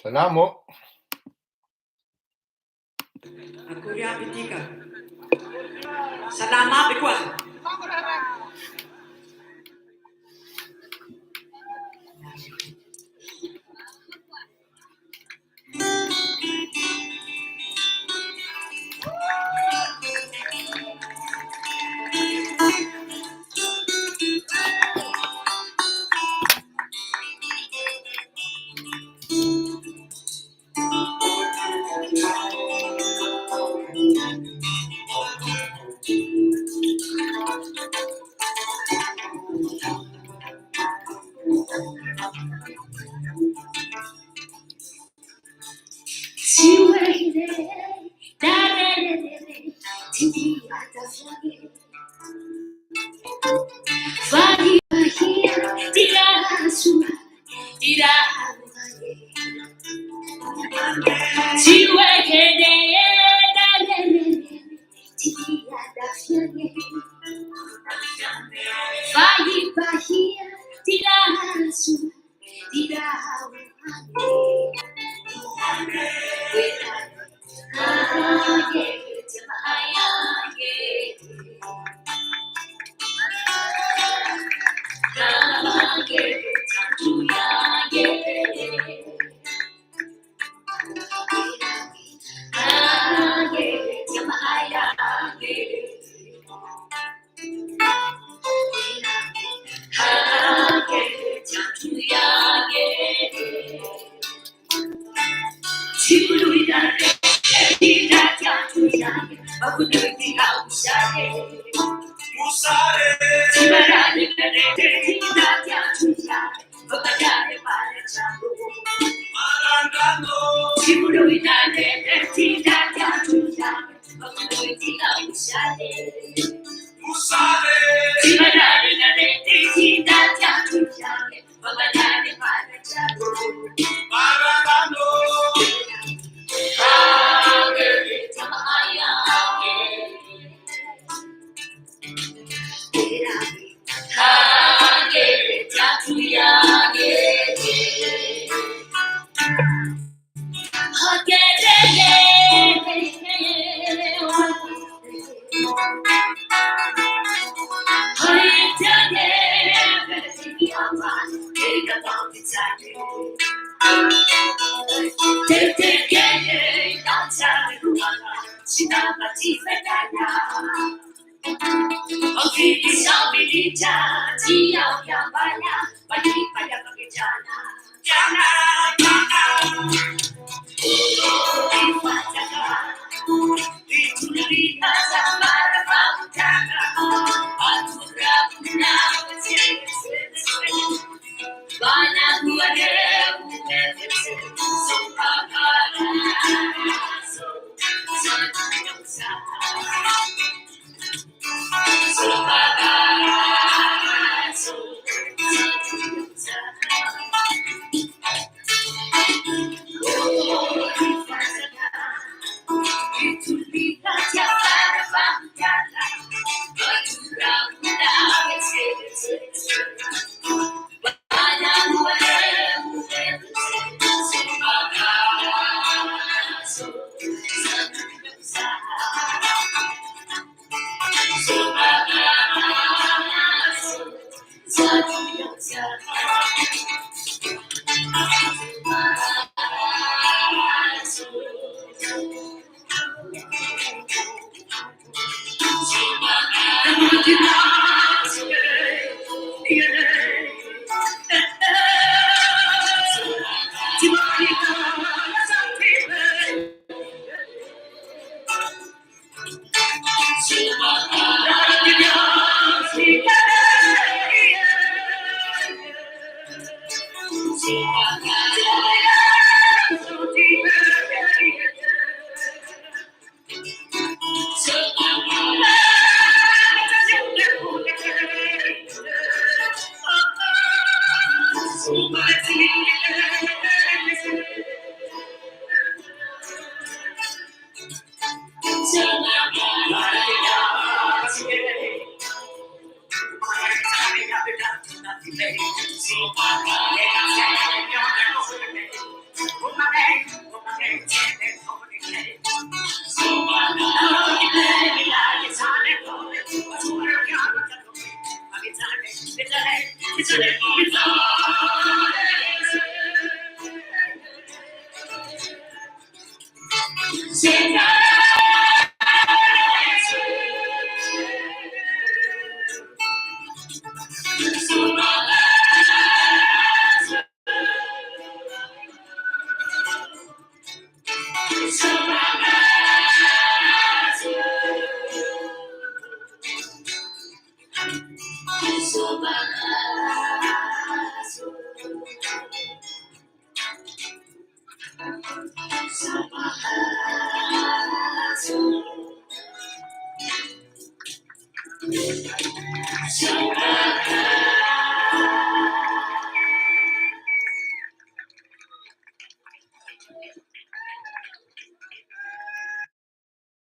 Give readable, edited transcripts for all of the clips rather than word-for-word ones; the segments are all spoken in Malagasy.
Salama ô. Akory aby ity ka. Salama aby koa.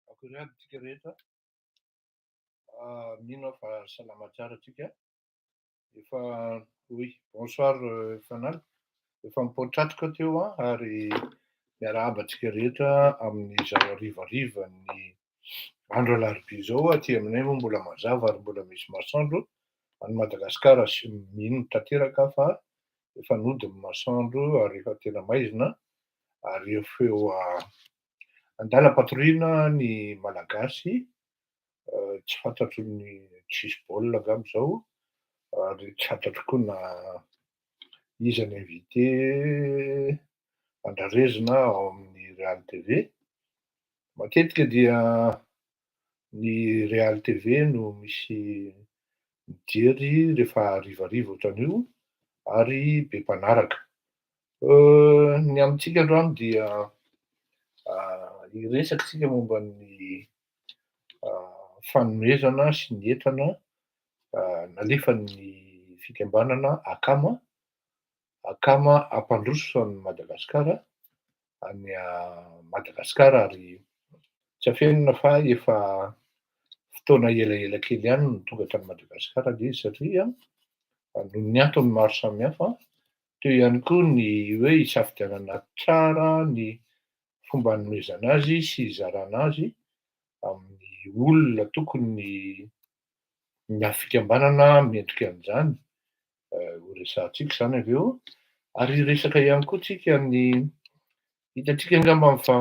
Akory aby tsika rehetra. Ah, mino aho fa salama tsara tsika. Efa oui, bonsoir Fanala. Efa mipoatratroka teo an, ary miarahaba antsika rehetra amin'izao harivarivan'ny andro alarobia izao. Aty aminay moa mbola mazava ary mbola misy masoandro. Any Madagasikara sy mino tanteraka aho fa efa nody ny masoandro ary efa tena maizina ary efa eo andalam-patoriana ny Malagasy. Tsy fantatro ny tsisy baolina angamba izao ary tsy fantatro koa na iza ny invité andrarezina ao amin'ny Real TV. Matetika dia ny Real TV no misy mijery rehefa harivariva ohatran'io ary be mpanaraka. Ny amintsika androany dia hiresaka isika momba ny fanomezana sy ny entana nalefan'ny fikambanana Akama, Akama hampandroso an'i Madagasikara, any Madagasikara ary tsy afenina fa efa fotoana elaela kely ihany no tonga tany Madagasikara ilay izy satria noho ny antony maro samihafa, teo ihany koa ny hoe hisafidianana tsara ny fomba hanomezana azy sy hizarana azy amin'ny olona tokony ny fikambanana mendrika an'izany, ho resahantsika izany avy eo, ary hiresaka ihany koa tsika ny hitantsika angambany fa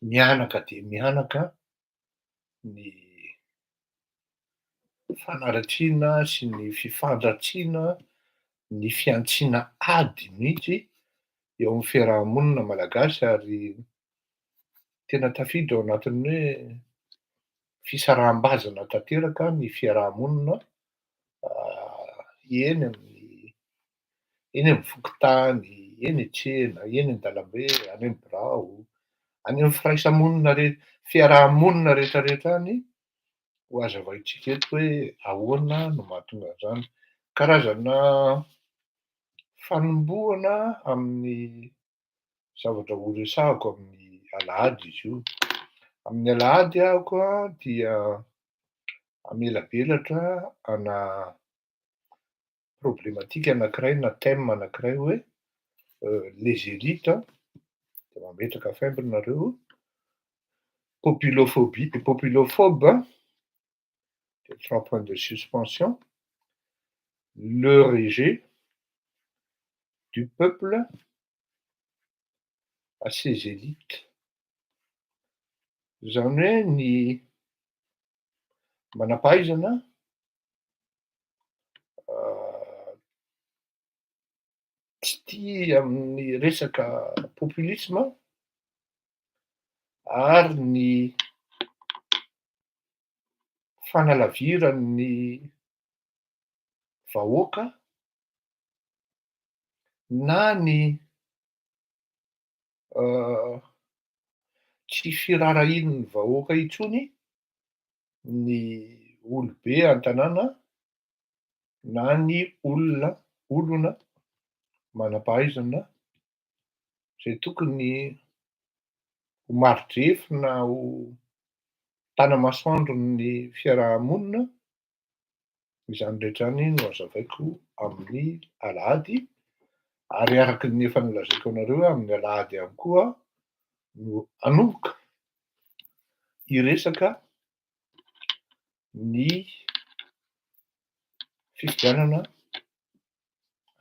mihanaka dia mihanaka ny fanaratsiana sy ny fifandratsiana, ny fihantsiana ady mihitsy eo amin'ny fiaraha-monina malagasy ary tena tafiditra ao anatin'ny hoe fisaraham-bazana tanteraka ny fiaraha-monina eny amin'ny eny amin'ny fokontany, eny an-tsena, eny an-dalambe, any amin'ny birao, any amin'ny firaisamonina re- fiaraha-monina rehetrarehetra any, ho hazavaintsika eto hoe ahoana no mahatonga an'izany. Karazana fanombohana amin'ny zavatra ho resahako amin'ny alahady izy io. Amin'ny alahady aho koa dia hamelabelatra ana problématique anankiray na thème anankiray hoe les élites, de mametraka faible nareo, populophobie, populophobe, de trois points de suspension, le rejet du peuple à ses élites. Zany hoe ny manam-pahaizana tsy tia amin'ny resaka populisme ary ny fanalaviran'ny vahoaka na ny tsy firaharahian'ny vahoaka intsony ny olobe an-tanàna na ny olona olona manam-pahaizana izay tokony ho mari-drefy na ho tana-masoandron'ny fiaraha-monina, izany rehetra izany no hazavaiko amin'ny alahady, ary araka ny efa nolazaiko anareo hoe amin'ny alahady ihany koa no hanomboka hiresaka ny fifidianana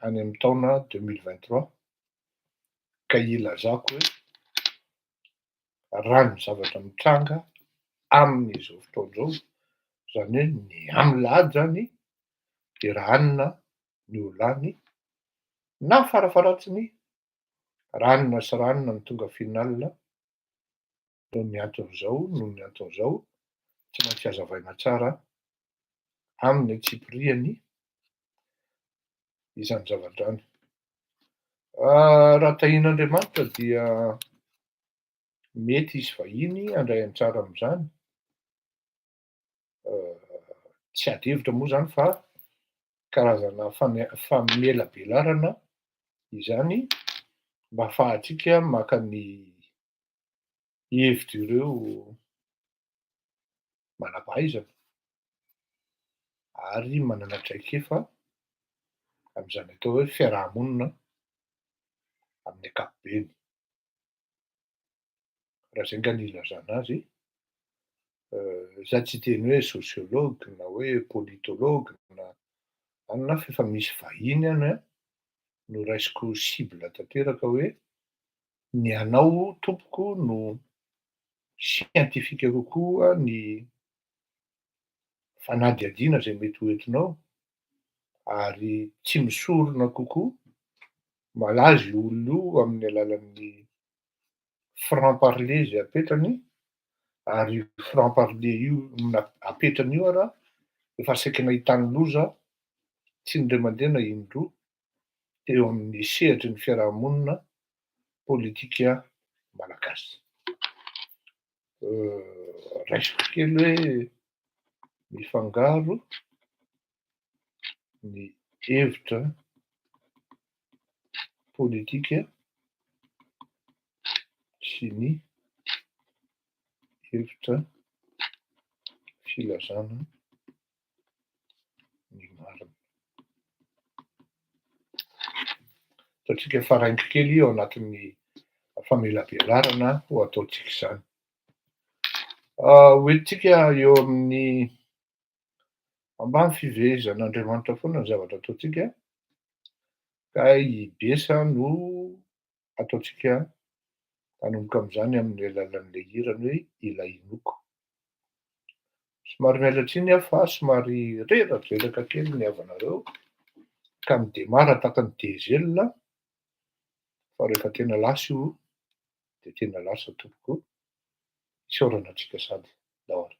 any amin'ny taona deux mille vingt trois ka hilazako hoe. Raha ny zavatra mitranga amin'izao fotoana izao, zany hoe ny amin'ny lahady zany de raha anina ny ho lany na farafaharatsiny ranona sy ranona no tonga final noho ny anton'izao, noho ny anton'izao, tsy maintsy hazavaina tsara amin'ny antsipiriany izany zavatra izany. Raha tahian'Andriamanitra dia mety hisy vahiny handray anjara amin'izany. Tsy ady hevitra moa izany fa karazana famelabelarana izany mba ahafahantsika maka ny hevitr'ireo manam-pahaizana ary manana traikefa amin'izany atao hoe fiaraha-monina amin'ny ankapobeny. Raha izay nga no ilazana azy, za tsy hiteny hoe sociologue na hoe politologue na anona fa efa misy vahiny any an, noraisiko cible tanteraka hoe ny anao tompoko no scientifique kokoa ny fanadihadiana izay mety ho entinao ary tsy misorona kokoa, malaza io olona io amin'ny alalan'ny franc parler izay apetrany ary io franc parler io apetrany io ara efa saika nahitany loza tsy indray mandeha na indroa teo amin'ny sehatry ny fiarahamonina politika malagasy. Raisiko kely hoe mifangaro ny hevitra politika sy ny hevitra filazana ny marina. Ataontsika faraingo kely ao anatin'ny famelabelarana ho ataontsika izany. Hoentintsika eo amin'ny ambany fifehezan'Andriamanitra foana ny zavatra ataontsika, ka i Besa no ataontsika hanomboka amin'izany amin'ny alalan'ilay hirany hoe Ilay Inoako. Somary miala tsiny aho fa somary reradreraka kely ny havanareo ka midemara tahaka ny diesel fa rehefa tena lasa io dia tena lasa tompoko. Isaorana antsika sady. Ndao ary.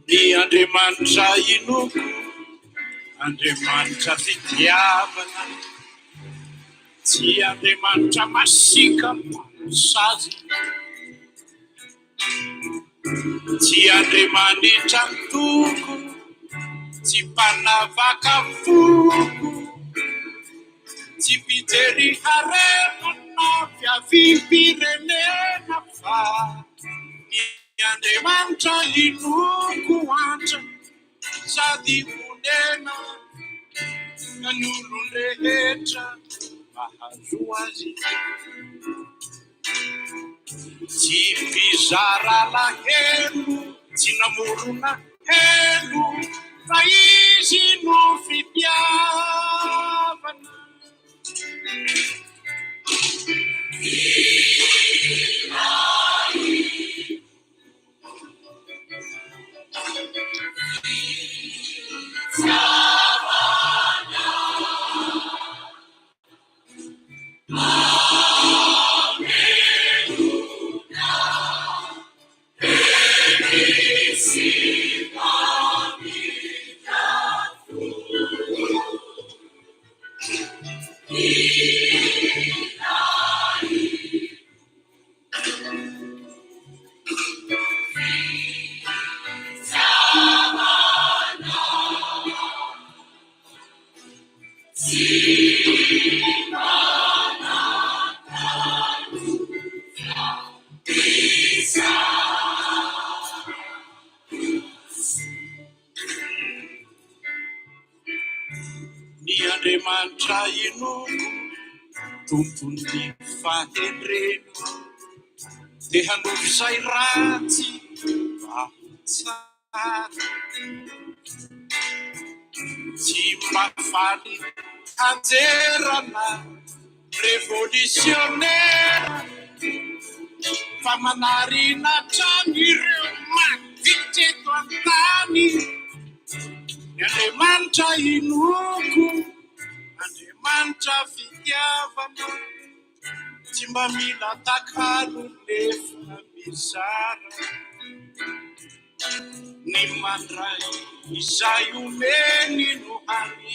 Ny Andriamanitra inoako, Andriamanitra fitiavana, tsy Andriamanitra masiaka mpamosavy, tsy Andriamanitra antoko, tsy mpanavaka foko. Tsy mpijery harena na fiaviam-pirenena fa ny Andriamanitra inoako antra sady onena ka ny olon-drehetra mahazo azy. Tsy mpizara alahelo, tsy namorona helo, fa izy no fitiavana. Ny Andriamanitra inoako, Tompon'ny fahendrena, te hanova izay ratsy mba ho tsara. Tsy mba faly hanjerana revolisionera, fa manarina hatrany ireo maditra eto an-tany. Ny Andriamanitra inoako, Andriamanitra fitiavana, tsy mba mila takalo nefa mizara. Ny mandray izay omeny no hany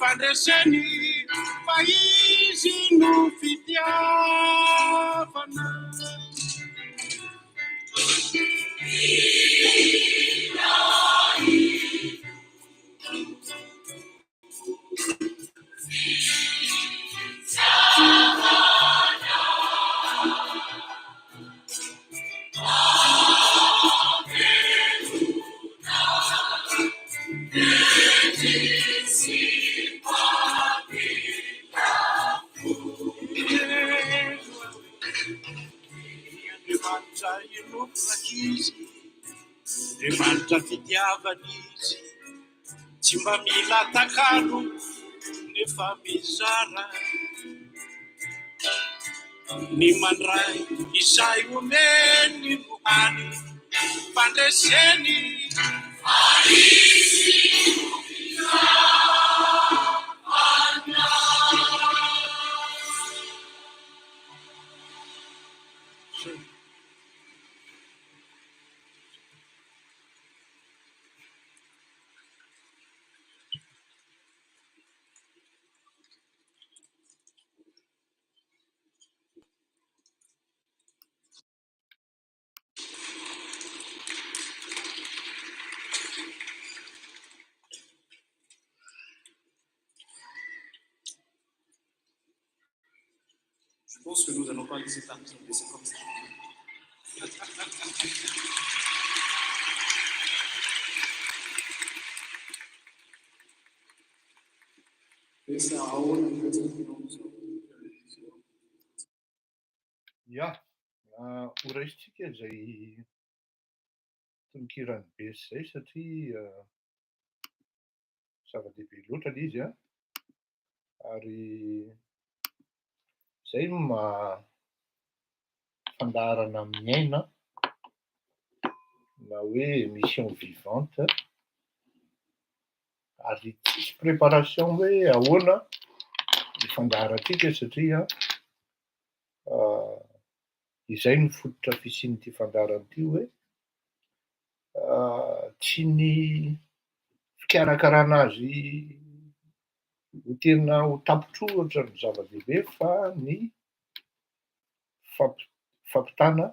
fandreseny, fa izy no fitiavana. Andriamanitra inoako rankizy, Andriamanitra fitiavana izy, tsy mba mila takalo nefa mizara. Ny mandray izay omeny no hany fandreseny. Je pense que nous n'allons pas laisser partir, mais c'est comme ça. Besa ahoana ny fihetseham-ponao amin'izao izao? Ya, ho raisintsika izay tononkiran'i Besy izay satria zava-dehibe loatra ilay izy an, ary izay no maha fandaharana miaina na hoe émission vivante ary tsisy préparation hoe ahoana ny fandaharantsika satria izay no fototra fisian'ity fandaharana ity hoe tsy ny fikarakarana azy ho tena ho tapitr'ohatra no zava-dehibe fa ny fampitana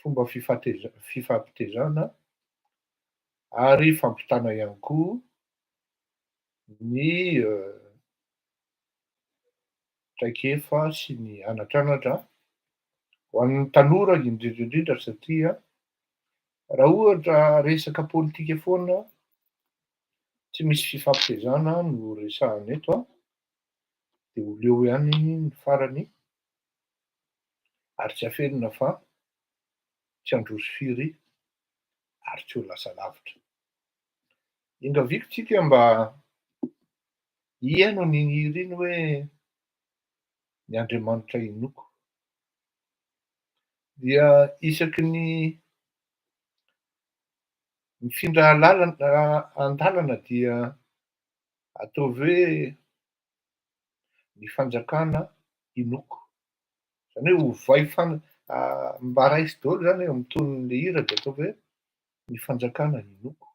fomba fifampitezana ary fampitana ihany koa ny traikefa sy ny anatranatra ho an'ny tanora indrindra indrindra satria raha ohatra resaka politika foana tsy misy fifampitezana no resahana eto an, dia ho leo ihany ny farany ary tsy afenina fa tsy handroso firy ary tsy ho lasa lavitra. Iangaviako tsika mba hihaino an'iny hira iny hoe ny Andriamanitra inoako. Dia isaky ny mifindra lalana an-dalana dia ataovy hoe ny fanjakana inoako. Izany hoe ovay fan- mba raiso daholo izany eo amin'ny tonon'ilay hira dia ataovy hoe ny fanjakana inoako.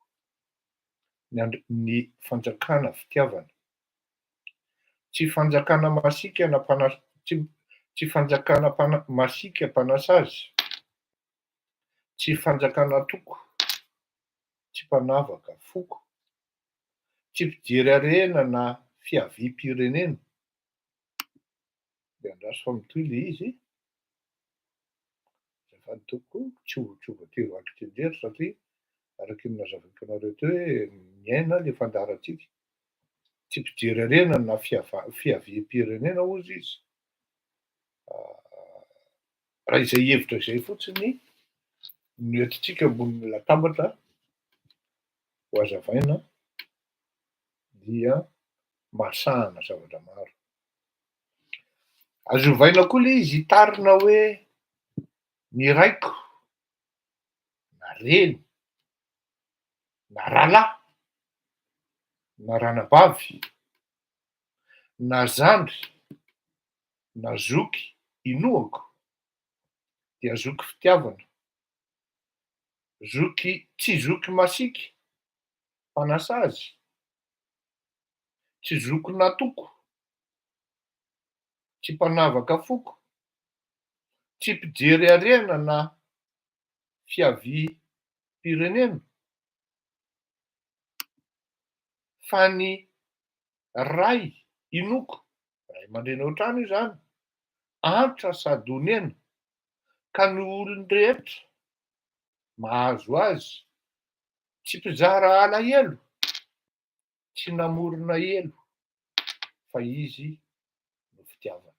Ny andr- ny fanjakana fitiavana. Tsy fanjakana masiaka na mpana- tsy tsy fanjakana mpana- masiaka mpanasazy. Tsy fanjakana antoko. Tsy mpanavaka foko. Tsy mpijery harena na fiaviam-pirenena. De andraso fa mitohy le izy. Azafady tompoko, tsy ho tsy ho voatery ho vaky tsianjery satria araky ny nazavaiko anareo teo hoe miaina le fandaharantsika. Tsy mpijery harena na fiava- fiaviam-pirenena hozy izy. Raha izay hevitra izay fotsiny no entintsika ambonin'ny latabatra ho hazavaina dia mahasahana zavatra maro. Azo ovaina koa le izy hitarina hoe ny raiko na reny na rahalahy na ranabavy na zandry na zoky inoako dia zoky fitiavana, zoky tsy zoky masiaka mpanasazy, tsy zoky natoko, tsy mpanavaka foko, tsy mpijery harena na fiaviam-pirenena, fa ny ray inoako, ray aman-dreny ao an-trano io zany, antra sady onena, ka ny olon-drehetra mahazo azy, tsy mpizara alahelo, tsy namorona helo, fa izy no fitiavana.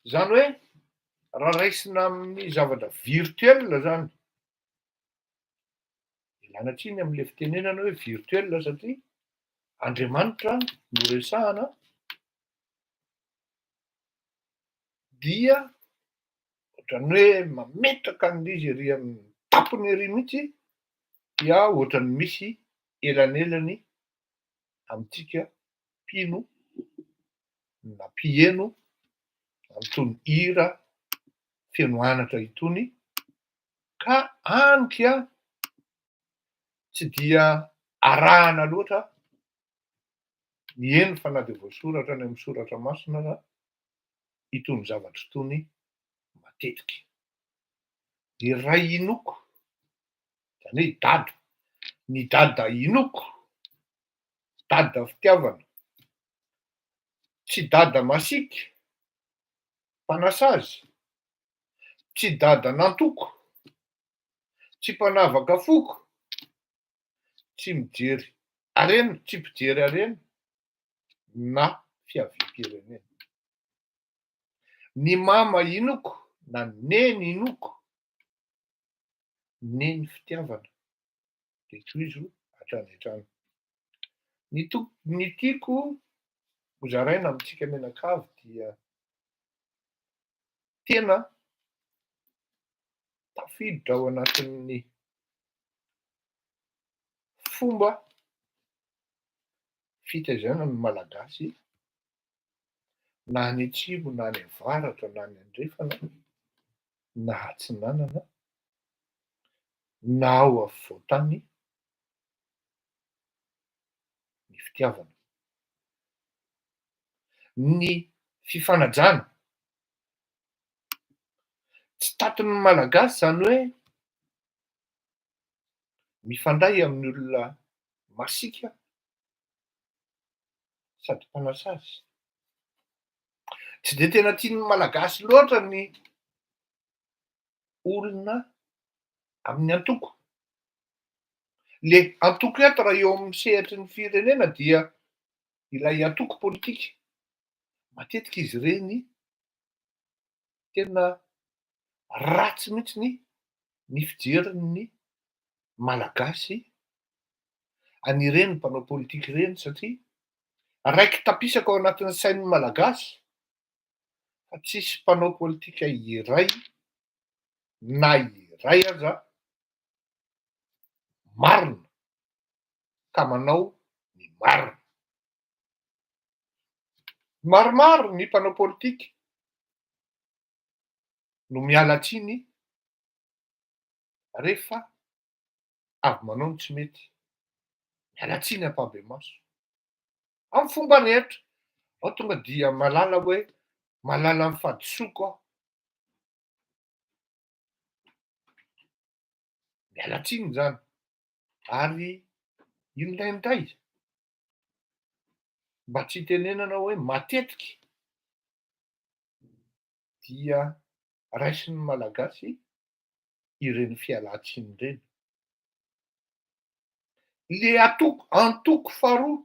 Zany hoe raha raisina amin'ny zavatra virtuel zany, ialana tsiny am'le fitenenana hoe virtuel satria Andriamanitra no resahana, dia ohatran'ny hoe mametraka an'le izy ery amin'ny tampony ery mihitsy, dia ohatran'ny misy elanelany amintsika mpino na mpiheno an'itony hira feno anatra itony, ka any ka tsy dia arahana loatra ny eny fa na dia voasoratra any amin'ny soratra masina aza itony zavatra itony matetika. Ny ray inoako, zany hoe i dada, ny dada inoako, dada fitiavana, tsy dada masiaka, mpanasazy, tsy dada nantoko, tsy mpanavaka foko, tsy mijery harena, tsy mpijery harena na fiaviam-pirenena. Ny mama inoako na neny inoako, neny fitiavana, de tohizo hatrany hatrany. Ny to- ny tiako ho zaraina amintsika mianakavy dia tena tafiditra ao anatin'ny fomba fitaizana ny Malagasy na any atsimo na any avaratra na any andrefana na atsinanana na ao afovoan-tany ny fitiavana, ny fifanajana. Tsy tatin'ny Malagasy zany hoe mifandray amin'ny olona masiaka sady mpanasazy. Tsy de tena tian'ny Malagasy loatra ny olona amin'ny antoko. Le antoko eto raha eo amin'ny sehatry ny firenena dia ilay antoko politika. Matetika izy ireny tena ratsy mihitsy ny fijerin'ny Malagasy an'ireny mpanao politika ireny satria raiki-tapisaka ao anatin'ny sain'ny Malagasy fa tsisy mpanao politika iray na iray aza marina ka manao ny marina. Maromaro ny mpanao politika no miala tsiny rehefa avy manao ny tsy mety. Miala tsiny ampahibemaso. Amin'ny fomba rehetra. Ao tonga dia mahalala hoe mahalala ny fahadisoako aho. Miala tsiny zany. Ary indraindray. Mba tsy hitenenana hoe matetika dia raisin'ny Malagasy ireny fialan-tsiny ireny. Le atoko antoko faharoa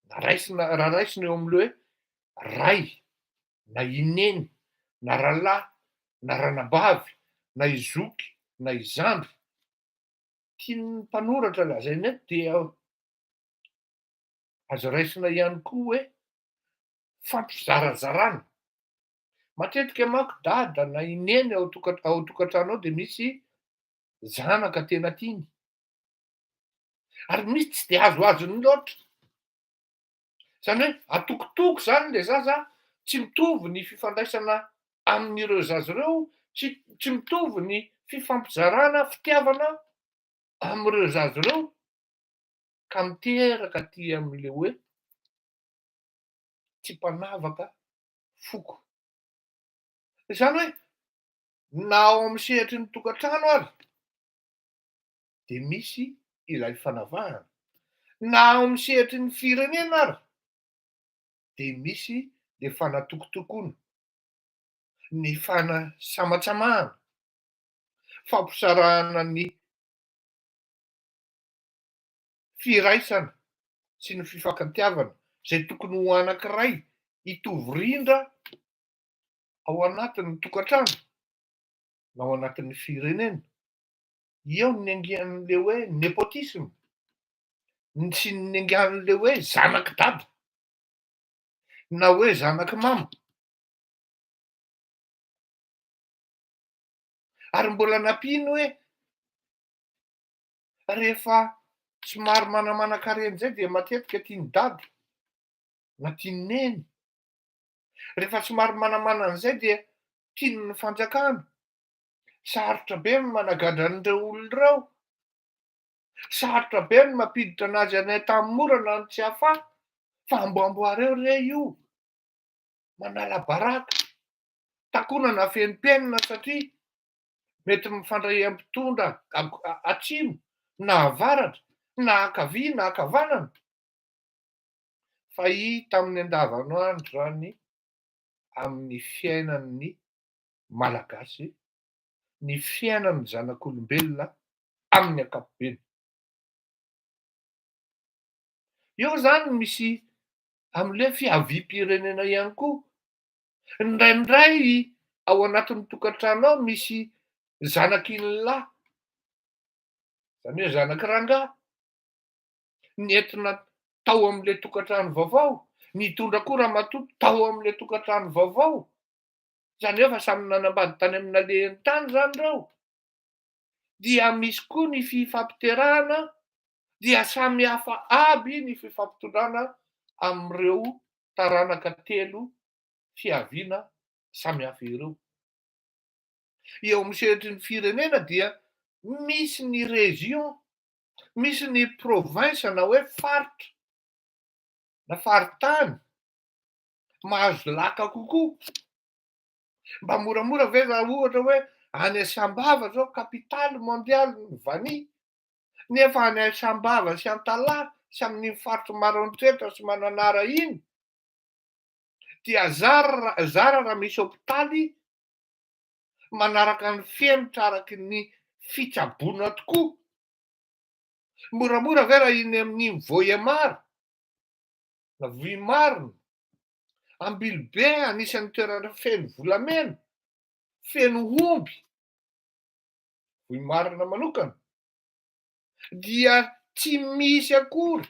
na raisina raha raisina eo am'le hoe ray na i neny na rahalahy na ranabavy na i zoky na i zandry, tian'ny mpanoratra lazaina eto dia azo raisina ihany koa hoe fampizarazarana. Matetika manko dada na i neny ao toka- ao an-tokantrano ao de misy zanaka tena tiany ary misy tsy de azoazony loatra. Zany hoe atokotoko zany le zaza, tsy mitovy ny fifandraisana amin'ireo zaza ireo, tsy tsy mitovy ny fifampizarana fitiavana amin'ireo zaza ireo ka miteraka aty amin'le hoe tsy mpanavaka foko. Izany hoe na ao amin'ny sehatry ny tokantrano ary dia misy ilay fanavahana, na ao amin'ny sehatry ny firenena ary dia misy le fanatokotokoana, ny fanasamatsamahana, fampisarahana ny firaisana sy ny fifankatiavana izay tokony ho anankiray hitovy rindra ao anatin'ny tokantrano na ao anatin'ny firenena. Eo ny niangian'le hoe népotisme, ny sy ny niangian'le hoe zanak'i dada na hoe zanak'i mama. Ary mbola nampiany hoe rehefa somary manamanan-karena izay dia matetika tian'i dada na tian'i neny. Rehefa somary manamanana an'izay dia tian'ny fanjakana. Sarotra be ny managadra an'ireo olona ireo. Sarotra be ny mampiditra anazy any Antanimora na any Tsiafahy fa amboamboary eo re io. Manala baraka. Takonana afenimpenina satria mety mifandray amin'ny mpitondra atsimo na avaratra na ankavia na ankavanana. Fa hita amin'ny andavanandro izany amin'ny fiainan'ny Malagasy ny fiainan'ny zanak'olombelona amin'ny ankapobeny. Eo izany misy amin'ilay fiaviam-pirenena ihany koa. Indraindray ao anatin'ny tokantrano ao misy zanak'inolahy, izany hoe zanak'i rangahy, nentina tao amin'ilay tokantrano vaovao, nitondra koa ramatoa tao amin'ilay tokantrano vaovao. Izany hoe efa samy nanambady tany amin'ny nalehany tany izany ireo. Dia misy koa ny fifampiterahana, dia samy hafa aby ny fifampitondrana amin'ireo taranaka telo fiaviana samy hafa ireo. Eo amin'ny sehatry ny firenena dia misy ny région, misy ny province na hoe faritra na faritany mahazo laka kokoa. Mba moramora ve raha ohatra hoe any Sambava zao capitale mondiale ny vanille, nefa any Sambava sy Antalaha sy amin'iny faritry Maroantsetra sy Mananara iny dia zara zara raha misy hopitaly manaraka ny fenitra araky ny fitsaboana tokoa. Moramora ve raha iny amin'iny Vohemar na Vohimarina, Ambilobe anisan'ny toerana feno volamena, feno omby, Vohimarina manokana, dia tsy misy akory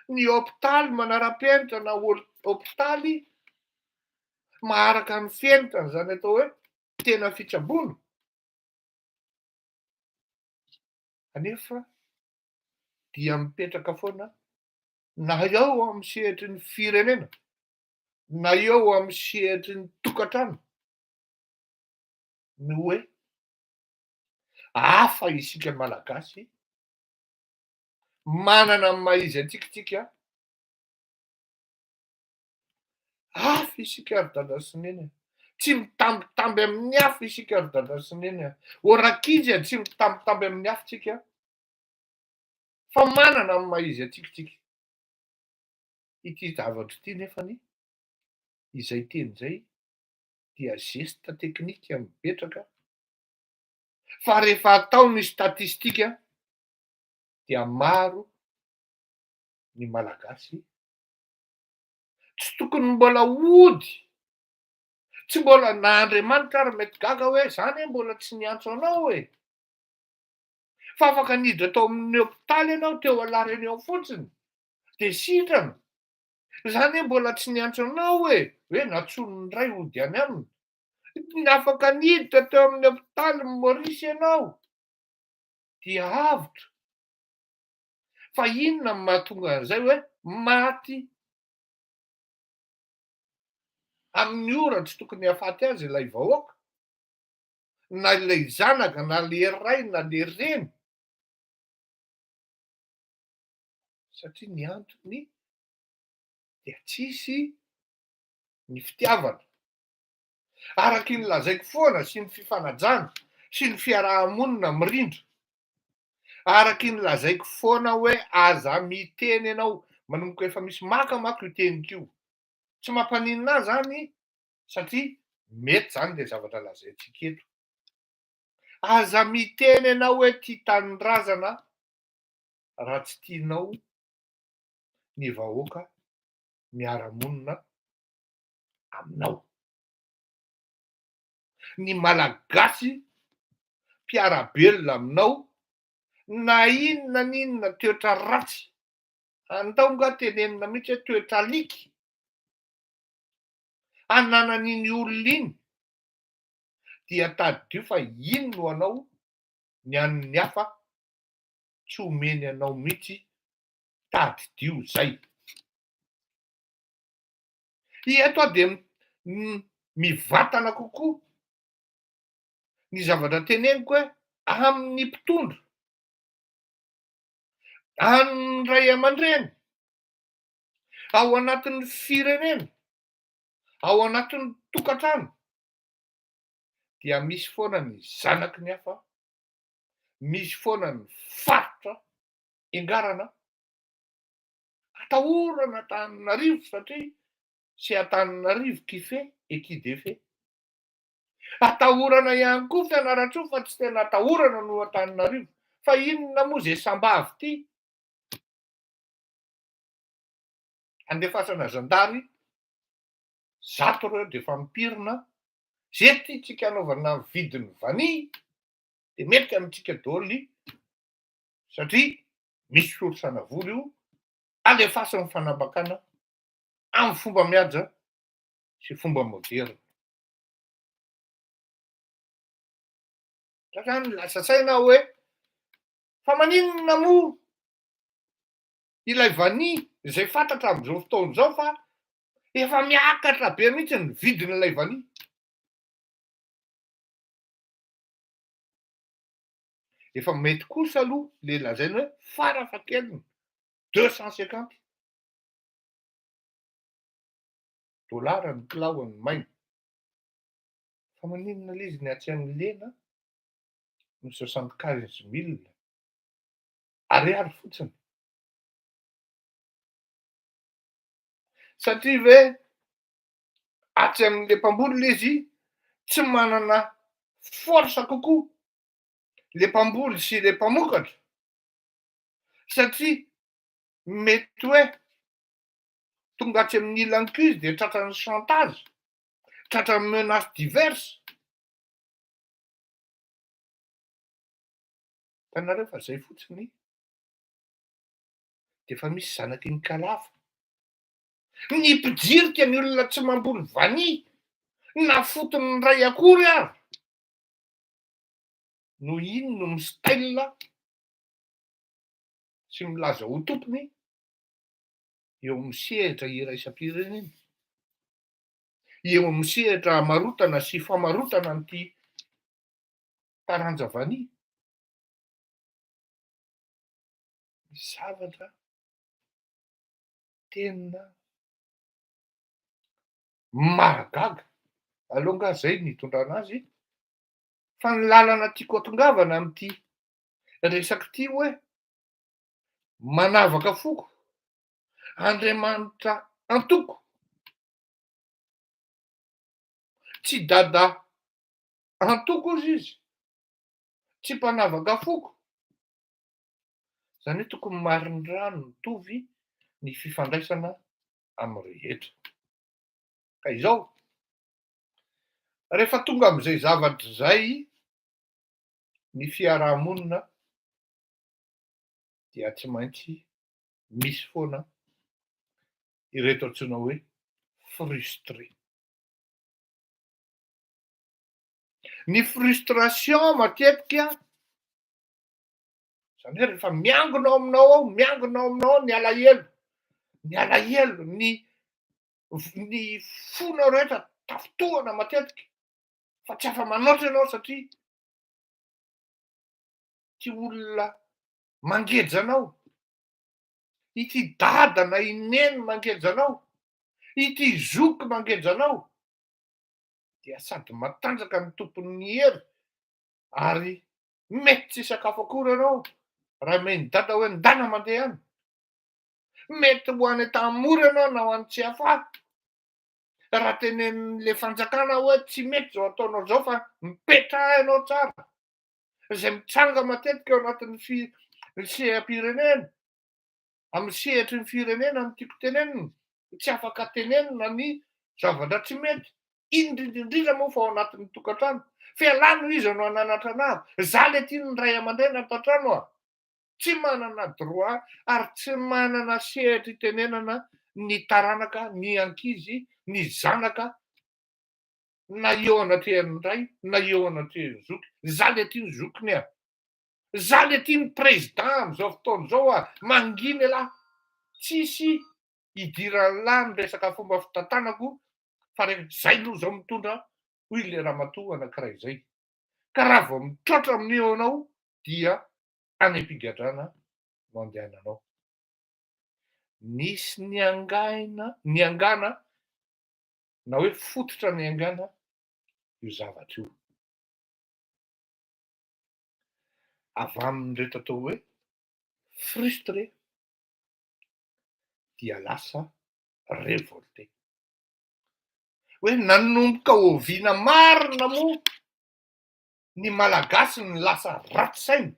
ny hopitaly manara-penitra na hopitaly maharaka ny fenitra an'izany atao hoe tena fitsaboana. Anefa dia mipetraka foana na eo amin'ny sehatry ny firenena na eo amin'ny sehatry ny tokantrano ny hoe hafa isika Malagasy, manana ny maha izy antsika isika, hafa isika ry dada sy neny a, tsy mitambitamby amin'ny hafa isika ry dada sy neny a, ô rankizy a, tsy mitambitamby amin'ny hafa isika. Fa manana ny maha izy antsika tsika. Ity zavatra ity nefany, izay teny izay dia geste technique mipetraka fa rehefa atao ny statistique dia maro ny Malagasy tsy tokony mbola hody, tsy mbola na Andriamanitra ary mety gaga hoe za anie mbola tsy niantso anao e! Fa afaka niditra tao amin'ny hopitaly ianao teo à la Réunion fotsiny dia sitrana. Za anie mbola tsy niantso anao e! Hoe nantsoin'ny Ray hody any aminy. Afaka niditra teo amin'ny hopitaly Maurice ianao dia avotra. Fa inona no mahatonga an'izay hoe maty amin'ny ora tsy tokony hahafaty azy ilay vahoaka? Na ilay zanaka na le ray na le reny? Satria ny antony dia tsisy ny fitiavana. Araky ny lazaiko foana sy ny fifanajana sy ny fiaraha-monina mirindra. Araky ny lazaiko foana hoe aza miteny ianao, manomboka efa misy maka manko io teniko io. Tsy mampaninona ahy zany satria mety zany le zavatra lazaintsika eto. Aza miteny ianao hoe tia tanindrazana raha tsy tianao ny vahoaka miara-monina aminao. Ny Malagasy mpiara-belona aminao na inona n'inona toetra ratsy, andao nga tenenina mihitsy hoe toetra alika ananan'iny olona iny dia tadidio fa iny no anao, ny an'ny hafa tsy omeny anao mihitsy, tadidio zay. Eto aho dia mivatana kokoa ny zavatra teneniko hoe amin'ny mpitondra, amin'ny ray aman-dreny, ao anatin'ny firenena, ao anatin'ny tokantrano dia misy foana ny zanaky ny hafa, misy foana ny faritra engarana, atahorana Antananarivo satria c'est Antananarivo qui fait et qui défait. Atahorana ihany koa Fianarantsoa fa tsy tena atahorana noho Antananarivo. Fa inona moa izay sambavy ity? Andefasana zandary 100 ireo dia efa mipirina, ze tiantsika anaovana ny vidin'ny vanille dia mety amintsika daholo satria misy source-na vola io, alefaso ny fanambakana amin'ny fomba mihaja sy fomba moderina. Za zany lasa saina aho hoe fa maninona moa ilay vanille izay fantatra amin'izao fotoana izao fa efa miakatra be mihitsy ny vidin'ilay vanille. Efa mety kosa aloha le lazaina hoe farafahakeliny 250 dollars ny kilaon'ny maina. Fa maninona le izy ny atsy amin'ny lena no 75 000 ariary fotsiny? Satria ve atsy amin'le mpamboly le izy tsy manana force kokoa le mpamboly sy le mpamokatra? Satria mety hoe tonga atsy amin'ny ilany koa izy de tratran'ny chantage, tratran'ny menaces diverses. Hitanareo fa zay fotsiny de efa misy zanaky ny kalafa. Ny mpijirika ny olona tsy mamboly vanille na fotony iray akory ary no iny no mi-style sy milaza ho tompony eo amin'ny sehatra iraisam-pirenena, eo amin'ny sehatra hamarotana sy famarotana an'ity taranja vanille. Ny zavatra tena mahagaga, aleo angaha zay no hitondrana azy, fa ny lalana tiako hatongavana amin'ity resaka ity hoe. manavaka foko, Andriamanitra antoko, tsy dada antoko ozy izy, tsy mpanavaka foko. Zany hoe tokony marindrano mitovy ny fifandraisana amin'ny rehetra. Ka izao, rehefa tonga amin'izay zavatra izay ny fiarahamonina dia tsy maintsy misy foana ireto antsoina hoe frustré. Ny frustration matetika, zany hoe rehefa miangona ao aminao ao, miangona ao aminao ao ny alahelo, ny alahelo, ny ny fonao rehetra tafintohana matetika fa tsy afa-manoatra ianao satria ity olona mangeja anao, ity dada na i neny mangeja anao, ity zoky mangeja anao, dia sady matanjaka ny tompon'ny hery ary mety tsy hisakafo akory ianao raha omen'i dada hoe ndana mandeha any. Mety ho any Antanimora ianao na ho any Tsiafahy raha tenenin'le fanjakana hoe tsy mety izao ataonao izao fa mipetraha ianao tsara. Izay mitranga matetika ao anatin'ny fi- ny seha-pirenena, amin'ny sehatry ny firenena no tiako tenenina, tsy afaka tenenina ny zavatra tsy mety, indrindra indrindra moa fa ao anatin'ny tokantrano. Fialano iza no hananatra anah? Za le tian'ny ray aman-dreny ato an-trano a! Tsy manana droit ary tsy manana sehatra itenenana ny taranaka, ny ankizy, ny zanaka na eo anatrehan'ny ray na eo anatrehan'ny zoky. Za le tia ny zokiny a! Za le tia ny président amizao fotoana izao a! Mangina elah! Tsisy idiran'lah ny resaka fomba fitantanako fa rehefa zay aloha zao mitondra hoy le ramatoa anakiray zay. Ka raha vao mitroatra amin'io ianao dia any am-pigadrana no andehananao. Nisy niangaina, niangana na hoe fototra niaingàna io zavatra io. Avy amin'ireto atao hoe frustré dia lasa révolté. Hoe nanomboka oviana marina moa ny Malagasy no lasa ratsy saina?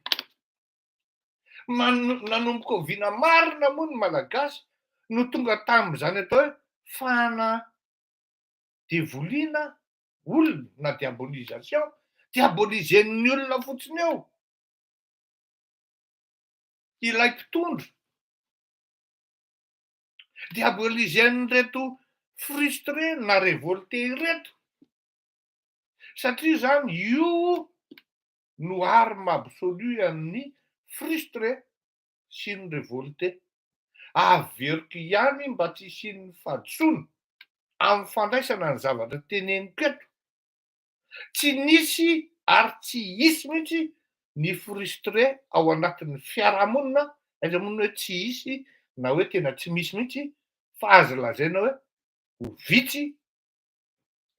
Nanomboka oviana marina moa ny Malagasy no tonga tamin'izany atao hoe fanadevoliana olona na diabolisation, diaboliser-n'ny olona fotsiny eo ilay mpitondra, diaboliser-n'ireto frustré na révolté ireto satria izany io no arme absolue an'ny frustré sy ny révolté. Averiko ihany mba tsy hisian'ny fahadisoana amin'ny fandraisana ny zavatra teneniko eto. Tsy nisy ary tsy hisy mihitsy ny frustré ao anatin'ny fiarahamonina, aiza moa ny hoe tsy hisy na hoe tena tsy misy mihitsy fa azo lazaina hoe ho vitsy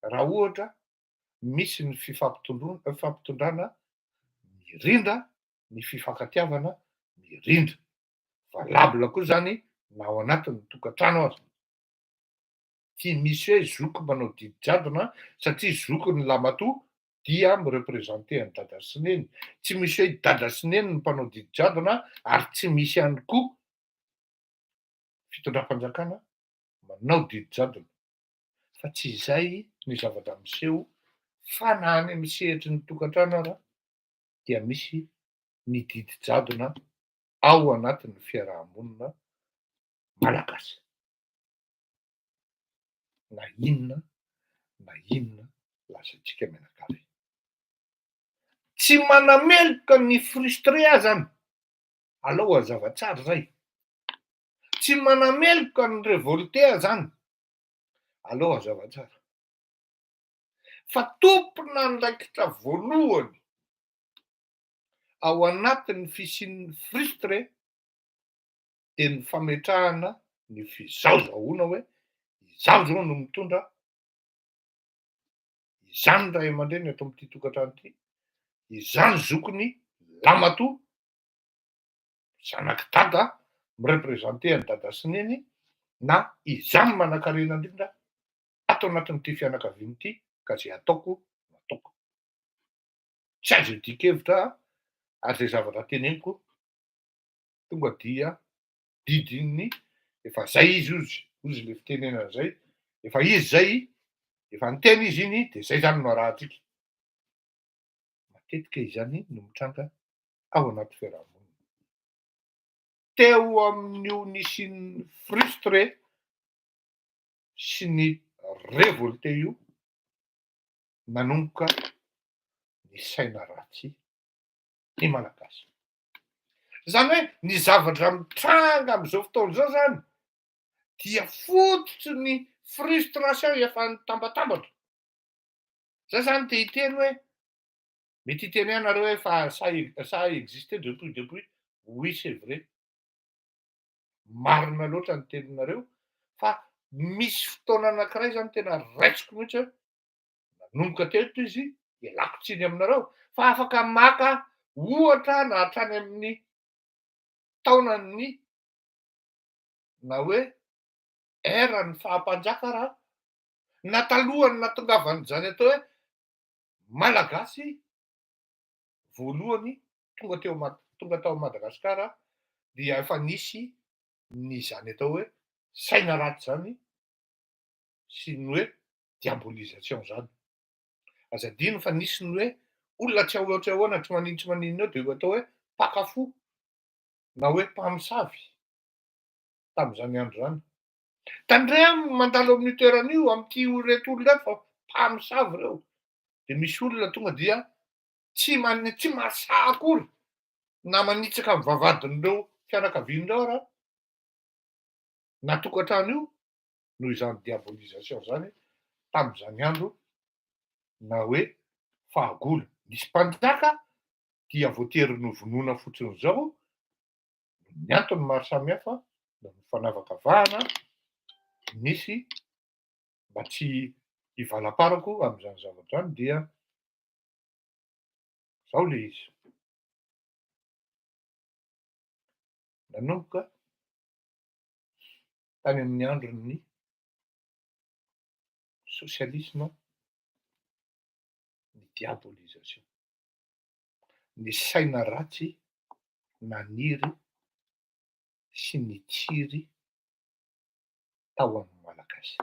raha ohatra misy ny fifampitondrana mirindra, ny fifankatiavana mirindra. Valable koa zany na ao anatin'ny tokantrano aza. Tsy misy hoe zoky manao didy jadona satria zoky ny lamatoa dia mi-representer an'i dada sy neny. Tsy misy hoe i dada sy neny no mpanao didy jadona ary tsy misy ihany koa fitondram-panjakana manao didy jadona. Fa tsy izay ny zavatra miseho fa na any amin'ny sehatry ny tokantrano ara dia misy ny didy jadona ao anatin'ny fiaraha-monina malagasy. Na inona na inona lazaintsika mianakavy. Tsy manameloka ny frustré aho zany, alao hazava tsara zay. Tsy manameloka ny révolté aho zany, Aleo hazava tsara. Fa tompon'andraikitra voalohany ao anatin'ny fisian'ny frustre dia ny fametrahana ny fizahozahoana hoe izaho izao no mitondra, izaho ny ray aman-dreny ato amin'ity tokantrano ity, izaho ny zokiny lamatoa, zanak'i dada. mi-representer an'i dada sy neny na izaho no manankarena indrindra ato anatin'ity fianakaviana ity ka zay ataoko no ataoko. Tsy azo iadian-kevitra ary zay zavatra teneniko tonga dia didin'ny efa zay izy ozy, ozy le fitenenana zay, efa izy zay, efa niteny izy iny de zay zany no arahantsika. Matetika izany no mitranga ao anaty fiarahamonina. Teo amin'io nisian'ny frustré sy ny révolté io nanomboka ny saina ratsy ny Malagasy. Izany hoe ny zavatra mitranga amin'izao fotoana izao izany dia fototry ny frustration efa nitambatambatra. Za zany te hiteny hoe mety hiteny ahy nareo hoe fa ça ça a existé depuis depuis, oui c'est vrai, marina loatra ny teninareo fa misy fotoana anankiray zany tena raisiko mihitsy hoe nanomboka teto izy ialako tsiny aminareo fa afaka maka ohatra na hatrany amin'ny taonan'ny na hoe ère ny faha-mpanjaka raha na talohan'ny nahatongavan'izany atao hoe Malagasy voalohany tonga teo tonga tao Madagasikara dia efa nisy ny izany atao hoe saina ratsy izany sy ny hoe diabolisation zany. Aza adino fa nisy ny hoe olona tsy ahoa tsy ahoana tsy manino tsy maninona eo de atao hoe mpaka fo na hoe mpamosavy tamin'izany andro zany. Tandremo mandalo amin'io toerana io amin'ity ireto olona ireto fa mpamosavy ireo. De misy olona tonga dia tsy man- tsy mahasahy akory na manitsaka ny vavahadin'ireo fianakaviana ireo ara na tokantrano io noho izany diabolisation zany tamin'izany andro na hoe fahagola. Nisy mpanjaka dia voatery novonoina fotsiny izao ny antony maro samihafa noho ny fanavakavahana nisy mba tsy hivalamparako amin'izany zavatra izany dia zao le izy. Nanomboka tany amin'ny andron'ny sosialisma ny diabolisation, ny saina ratsy naniry sy nitsiry tao amin'ny Malagasy.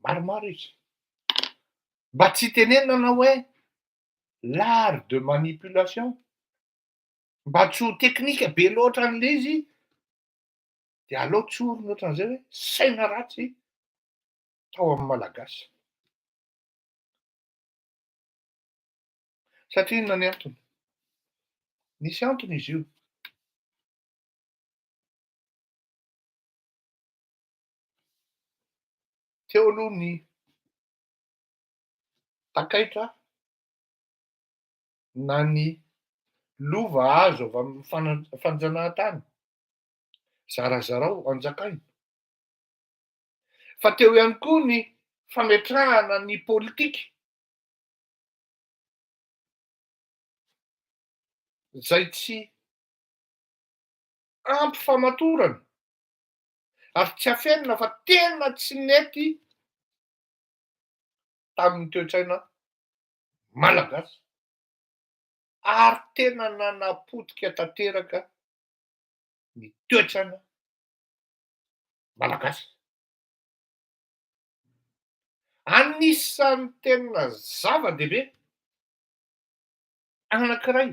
Maromaro izy. Mba tsy hitenenana hoe l'art de manipulation, mba tsy ho teknika be loatra an'le izy de aleo tsorina ohatran'izay hoe saina ratsy tao amin'ny Malagasy. Satria inona ny antony? Nisy antony izy io. Teo aloha ny takaitra na ny lova azo avy amin'ny fanjanahantany, zarazarao, anjakaina. Fa teo ihany koa ny fametrahana ny politika izay tsy ampy famatorana ary tsy afenina fa tena tsy nety tamin'ny toe-tsaina malagasy ary tena nanapotika tanteraka ny toe-tsaina malagasy. Anisan'ny tena zava-dehibe anankiray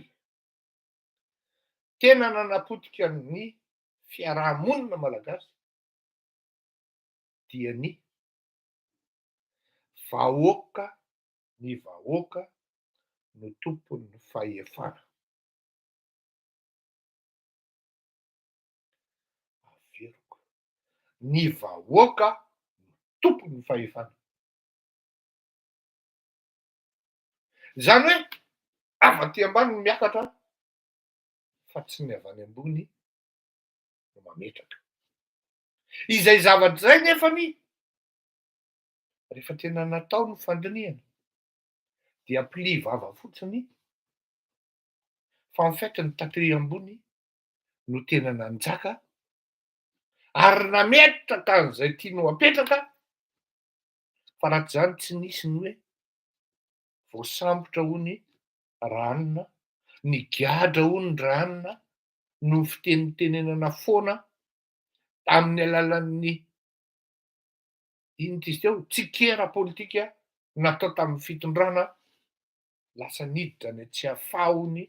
tena nanapotika ny fiaraha-monina malagasy dia ny vahoaka, ny vahoaka no tompon'ny fahefana. Averiko, ny vahoaka no tompon'ny fahefana. Izany hoe avy aty ambany no miakatra fa tsy ny avy any ambony no mametraka. Izay zavatra izay nefany rehefa tena natao ny fandinihana dia pli vava fotsiny. Fa en fait ny taty ambony no tena nanjaka ary nametraka an'izay tiany ho apetraka, fa raha tsy zany tsy nisy ny hoe voasambotra hono Ranona, nigadra hono Ranona noho ny fitenitenenana foana tamin'ny alalan'ny inona izy teo, tsikera politika natao tamin'ny fitondrana, lasa niditra any Tsiafahy hono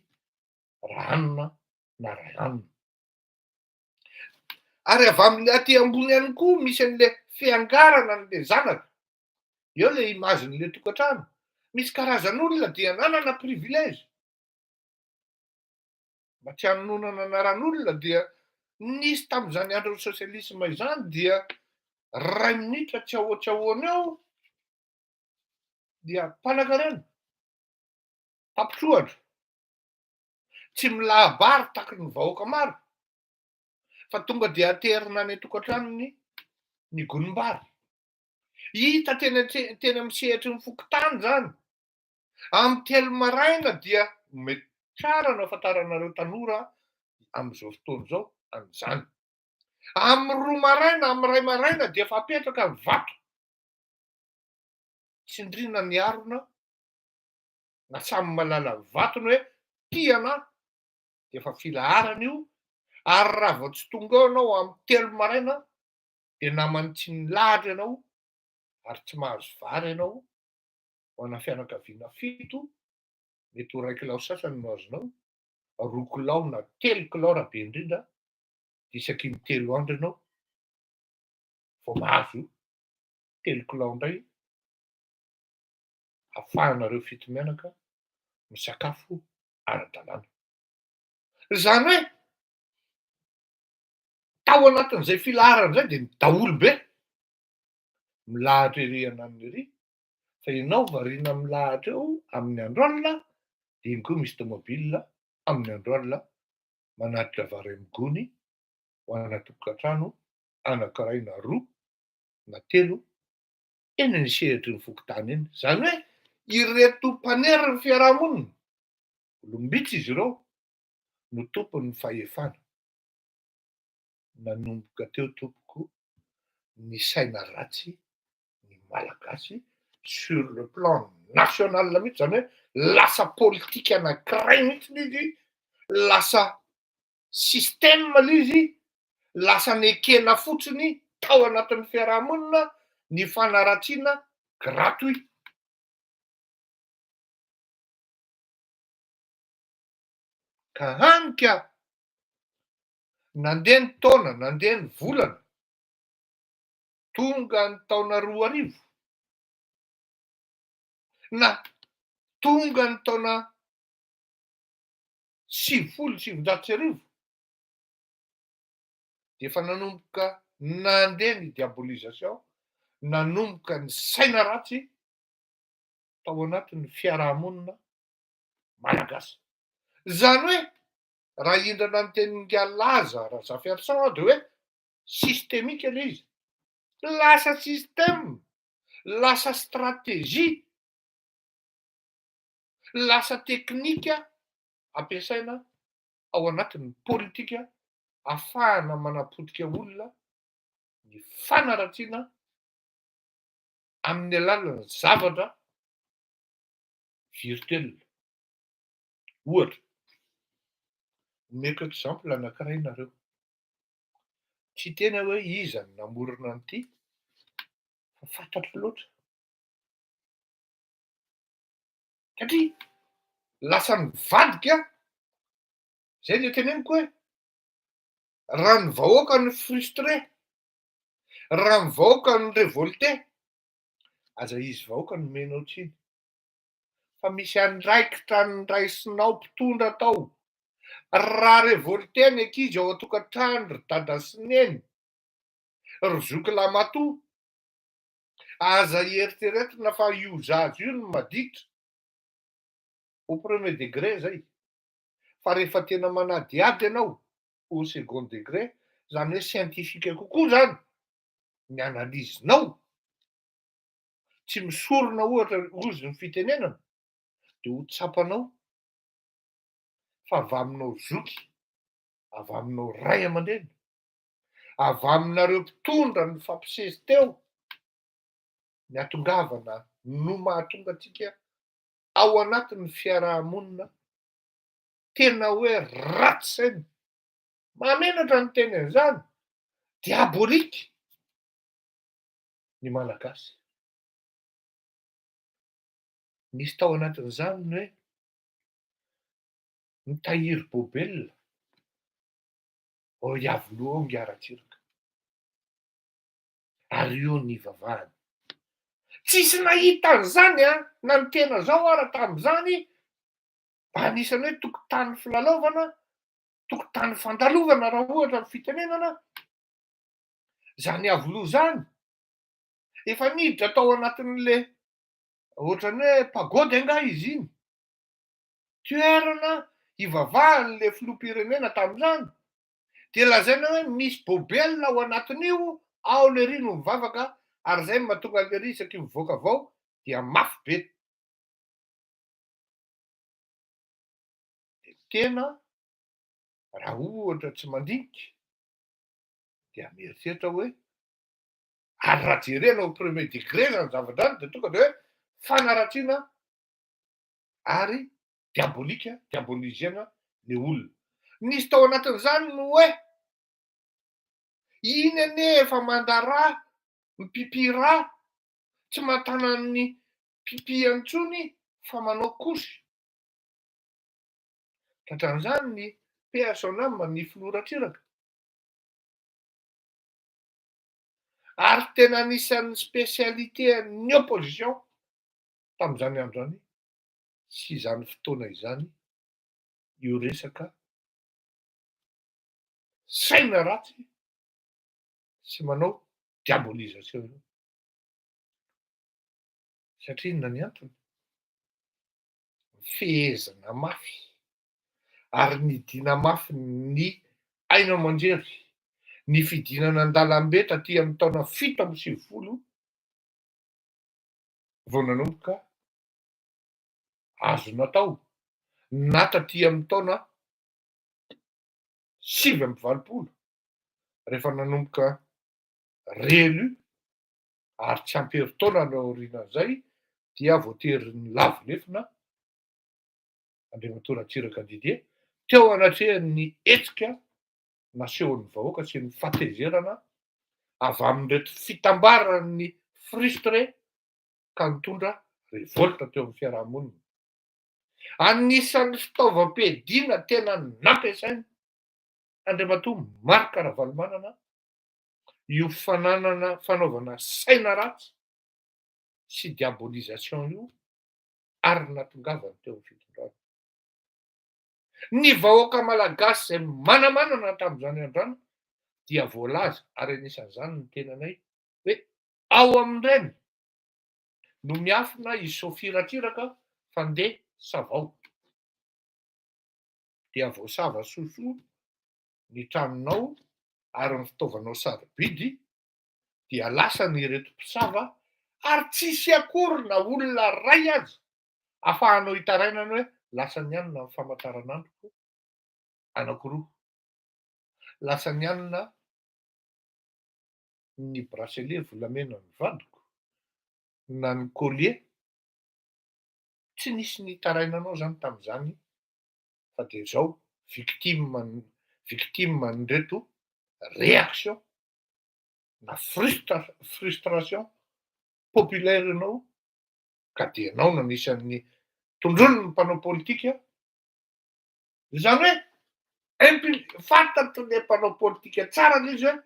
Ranona na Rahanona. Ary avy amin'le aty ambony ihany koa misy an'le fiangarana an'le zanaka. Eo le image-n'le tokantrano. Misy karazan'olona dia nanana privilège. Mba tsy hanononana anaran'olona dia nisy tamin'izany andron'ny sosialisma izany dia ray minitra tsy ahoa tsy ahoana eo dia mpanankarena, mpampitrohatra, tsy milaha-bary tahaky ny vahoaka maro fa tonga dia aterina any an-tokantranony ny gonim-bary. Hita teny an-tse- teny amin'ny sehatry ny fokontany izany. Amin'ny 3 maraina dia mety tsara no ahafantaranareo tanora amin'izao fotoana izao an'izany. Amin'ny 2 maraina, amin'ny 1 maraina dia efa apetraka ny vato. Tsindriana ny harona na samy mahalala ny vatony hoe tia anà dia efa filaharana io ary raha vao tsy tonga eo ianao amin'ny 3 maraina dia naman'ny tsy nilahatra ianao ary tsy mahazo vary ianao ho ana fianakaviana fito, mety ho iray kilao sasany no azonao, 2 kilao na 3 kilao raha be indrindra, dia isaky ny 3 andro ianao vao mahazo 3 kilao indray ahafahanareo fito mianaka misakafo ara-dalàna. Izany hoe tao anatin'izay filaharana izay dia ny daholobe milahatra ery ananona ery, fa ianao variana milahatra eo amin'ny andro alina, dia iny koa misy tomobile amin'ny andro alina manatitra vary amin'ny gony ho ana tokantrano anankiray na roa na telo eny ny sehatry ny fokontany eny. Izany hoe ireto mpanery ny fiarahamonina, olom-bitsy izy ireo, no tompon'ny fahefana. Nanomboka teo tompoko ny saina ratsy ny Malagasy sur le plan national mihitsy, izany hoe lasa politika anankiray mihitsy izy, lasa système le izy, lasa nekena fotsiny tao anatin'ny fiarahamonina ny fanaratsiana gratuit. Ka hany ka nandeha ny taona, nandeha ny volana, tonga ny taona 2000, na tonga ny taona 1990, dia efa nanomboka nandeha ny diabolisation, nanomboka ny saina ratsy tao anatin'ny fiarahamonina malagasy. Izany hoe raha hindrana ny tenin'ingahy Laza Razafiarison aho dia hoe systémique ilay izy. Lasa système, lasa stratégie, lasa teknika ampiasaina ao anatin'ny politika ahafahana manapotika olona ny fanaratsiana amin'ny alalan'ny zavatra virtuel. Ohatra, omeko exemple anankiray nareo. Tsy hiteny aho hoe iza no namorona an'ity fa fantatro loatra. Satria lasa nivadika, zay le teneniko hoe raha ny vahoaka no frustré, raha ny vahoaka no révolté, aza izy vahoaka no omenao tsiny. Fa misy andraikitra niraisinao mpitondra tao. Raha révolté ny ankizy ao an-tokantrano ry dada sy neny, ry zoky lamatoa, aza eritreretina fa io zaza io no maditra, au premier degré zay, fa rehefa tena manadihady ianao au second degré, zany hoe scientifique kokoa zany ny analyse-nao, tsy misorona ohatra hozy ny fitenenana, de ho tsapanao. Fa avy aminao zoky, avy aminao ray aman-dreny, avy aminareo mpitondra nifampisesy teo ny hatongavana no mahatonga antsika ao anatin'ny fiaraha-monina tena hoe ratsy saina, mahamenatra ny teny an'izany, diabolique ny Malagasy. Nisy tao anatin'izany ny hoe mitahiry bobelina ao Iavoloha ao Ingahy Ratsiraka. Ary io ny ivavahany. Tsisy nahita an'izany an, na ny tena zao ara tamin'izany, mba anisan'ny hoe tokotany filalaovana, tokotany fandalovana raha ohatra ny fitenenana, zany Iavoloha zany, efa niditra tao anatin'le ohatran'ny hoe pagode angaha izy iny, toerana ivavahan'le filoham-pirenena tamin'izany, dia lazaina hoe misy bobelina ao anatin'io, ao lery no mivavaka ary zay no mahatonga an'i lery isaky ny mivoaka avy ao dia mafy be. Dia tena raha ohatra tsy mandinika dia mieritreritra hoe ary raha jerena au premier degré zany zavatra zany dia tonga dia hoe fanaratsiana ary diabolika, diabolizena le olona. Nisy tao anatin'izany ny hoe, iny anie efa manda rà, mipipi rà, tsy mahatana ny pipi-any intsony fa manao kosy. Tratran'izany ny paix à son âme ny filoha Ratsiraka. Ary tena anisan'ny spécialité an'ny opposition tamin'izany andro izany sy izany fotoana izany io resaka saina ratsy sy manao diabolisation io. Satria inona ny antony? Fehezina mafy ary nidina mafy ny haino aman-jery, ny fidinana an-dalambe taty amin'ny taona 97 vao nanomboka azo natao na taty amin'ny taona 89 rehefa nanomboka réélu ary tsy ampy herintaona no aorianan'izay dia voatery nilavo lefona Andriamatoa Ratsiraka Didier teo anatrehan'ny hetsika nasehon'ny vahoaka sy ny fahatezerana avy amin'ireto fitambaran'ny frustré ka nitondra révolte teo amin'ny fiaraha-monina. Anisan'ny fitaovam-piadiana tena nampiasainy Andriamatoa Marc Ravalomanana io fananana fanaovana saina ratsy sy diabolisation io ary nahatongavany teo amin'ny fitondrana. Ny vahoaka malagasy izay manamanana tamin'izany andro izany dia voalaza ary anisan'izany ny tenanay hoe ao amin'ireny no miafina i Sophie Ratsiraka fa ndeha savao. Dia voasava sosoa ny tranonao ary ny fitaovanao sarobidy dia lasany ireto mpisava ary tsisy akory na olona ray aza afahanao hitarainana hoe lasany anona ny famataranandroko anakiroa, lasany anona ny bracelet volamena ny vadiko na ny collier, tsy nisy nitarainanao zany tamin'izany fa de zao victime victime an'ireto réaction na frustration populaire ianao ka de ianao no anisan'ny tondroin'ny mpanao politika, izany hoe impul- fantatry le mpanao politika tsara le izy hoe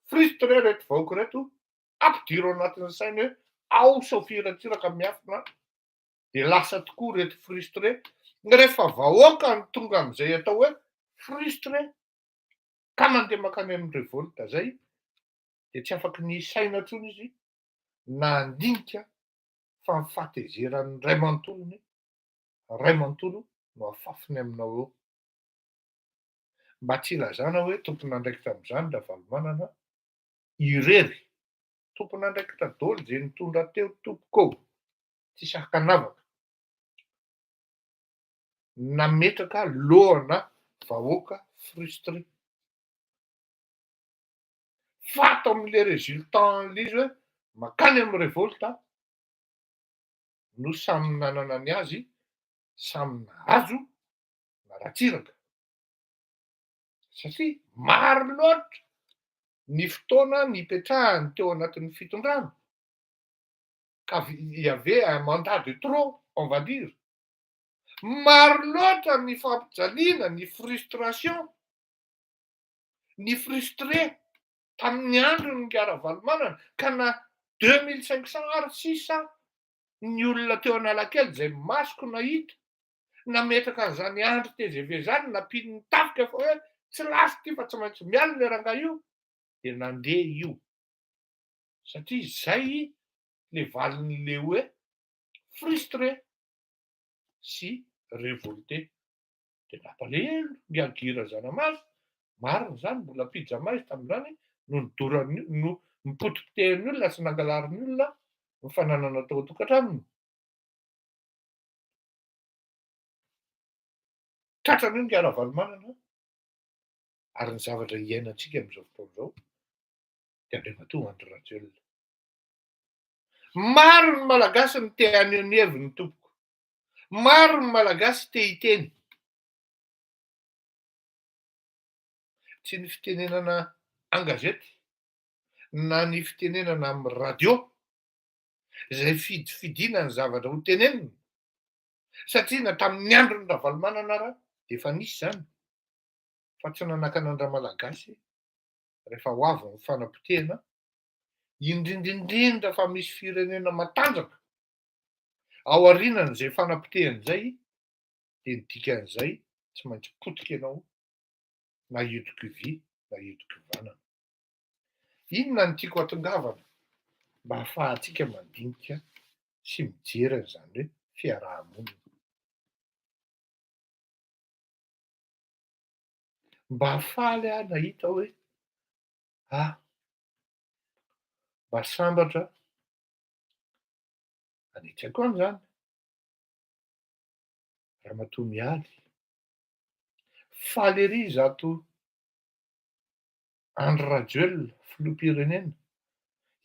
frustré reto vahoaka reto, ampidiro ao anatin'ny sainy hoe ao Sophie Ratsiraka miafina, de lasa tokoa reto frustré, rehefa vahoaka no tonga am'izay atao hoe frustré ka mandeha mankany amin'ny révolte zay de tsy afaky ny saina intsony izy na handinika fa ny fahatezeran'ny ray manontolony ray manontolo no afafiny aminao eo. Mba tsy ilazana hoe tompon'andraikitra amin'izany Ravalomanana irery. Tompon'andraikitra daholo izay nitondra teo tompoko ô! Tsisy ankanavaka. Nametraka lohana vahoaka frustré. Fa ato amin'le résultat an'le izy hoe mankany amin'ny révolte no samy nanana ny azy, samy nahazo na Ratsiraka. Satria maro loatra ny fotoana nipetrahany teo anatin'ny fitondrana ka il y avait un mandat de trop, on va dire. Maro loatra ny fampijaliana, ny frustration, ny frustré tamin'ny androny ingahy Ravalomanana ka na 2500 ary sisa ny olona teo Analakely izay masoko nahita nametraka an'izany Andry tgv zany nampian'ny tafika fa hoe tsy lasa ity fa tsy maintsy miala le rangahy io de nandeha io satria zay le valin'le hoe frustré sy révolté de nampalahelo ingahy Guy Razanamahazo. Marina zany, mbola pyjama izy tamin'izany no nidoran'ny no nipotipotehin'ny olona sy nangalarin'ny olona ny fananana tao an-tokantranony. Tratran'io ingahy Ravalomanana ary ny zavatra iainantsika amin'izao fotoana izao dia Andriamatoa Andry Rajoelina. Maro ny Malagasy no te haneho ny heviny tompoko. Maro ny Malagasy te hiteny. Tsy ny fitenenana an-gazety na ny fitenenana amin'ny radio izay fidifidiana ny zavatra ho tenenina satria na tamin'ny andron'i Ravalomanana ara dia efa nisy izany fa tsy nanakana an-dRamalagasy rehefa ho avy ny fanapotehana, indrindra indrindra fa misy firenena matanjaka ao aorianan'izay fanapotehana izay dia ny dikan'izay tsy maintsy potika ianao na hidiko-vy na hidiko-vanana. Inona no tiako hatongavana mba hahafahantsika mandinika sy mijery an'izany hoe fiaraha-monina? Mba faly aho nahita hoe ah, mba sambatra any an-tsaiko any izany Ramatoa Mialy. Faly ery izato Andry Rajoelina, filoham-pirenena.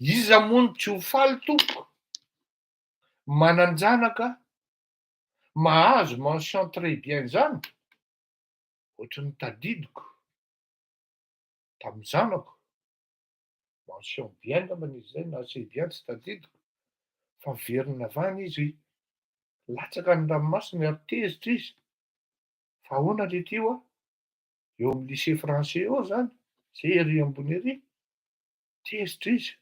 Iza moa no tsy ho faly tompoko? Manan-janaka mahazo mention très bien izany? Ohatry ny tadidiko tamin'ny zanako, mention bien angambany izy izay na assez bien tsy tadidiko, fa miverina avy any izy, latsaka ny ranomasony ary tezitra izy, fa ahoana le ty hoa? Eo amin'ny lycée français eo zany, zay ery ambony ery, tezitra izy,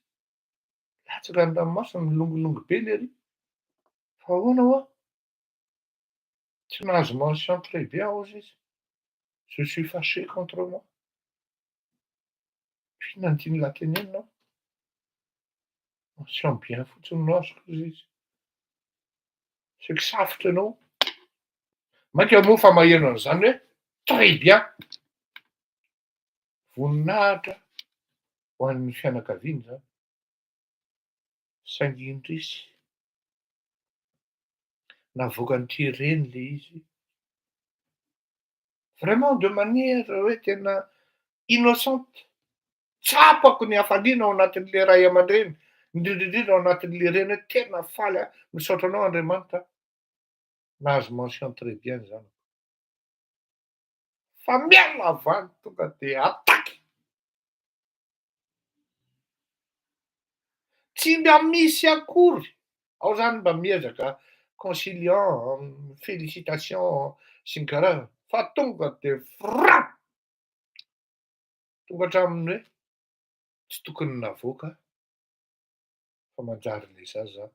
latsaka ny ranomasony, milongilongy be lery, fa ahoana hoa? Tsy nahazo mention très bien hozy izy, je suis fâché contre moi. Inona no tian'lah tenenina ao? Mention bien fotsiny no azoko hozy izy. C'est que safotra ianao. Mainka moa fa maheno an'izany hoe très bien. Voninahitra ho an'ny fianakaviana izany. Saingy indrisy, navoakan'ity reny le izy, vraiment de manière hoe tena innocente, tsapako ny hafaliana ao anatin'le ray aman-dreny, indrindra indrindra ao anatin'le reny hoe tena faly aho, misaotra anao Andriamanitra nahazo mention très bien ny zanako. Fa miala avy any tonga de attaque. Tsy mba misy akory, ao zany mba miezaka conciliant, félicitation sy ny karazany fa tonga de franc, tonga hatramin'ny hoe tsy tokony navoaka fa manjary le zaza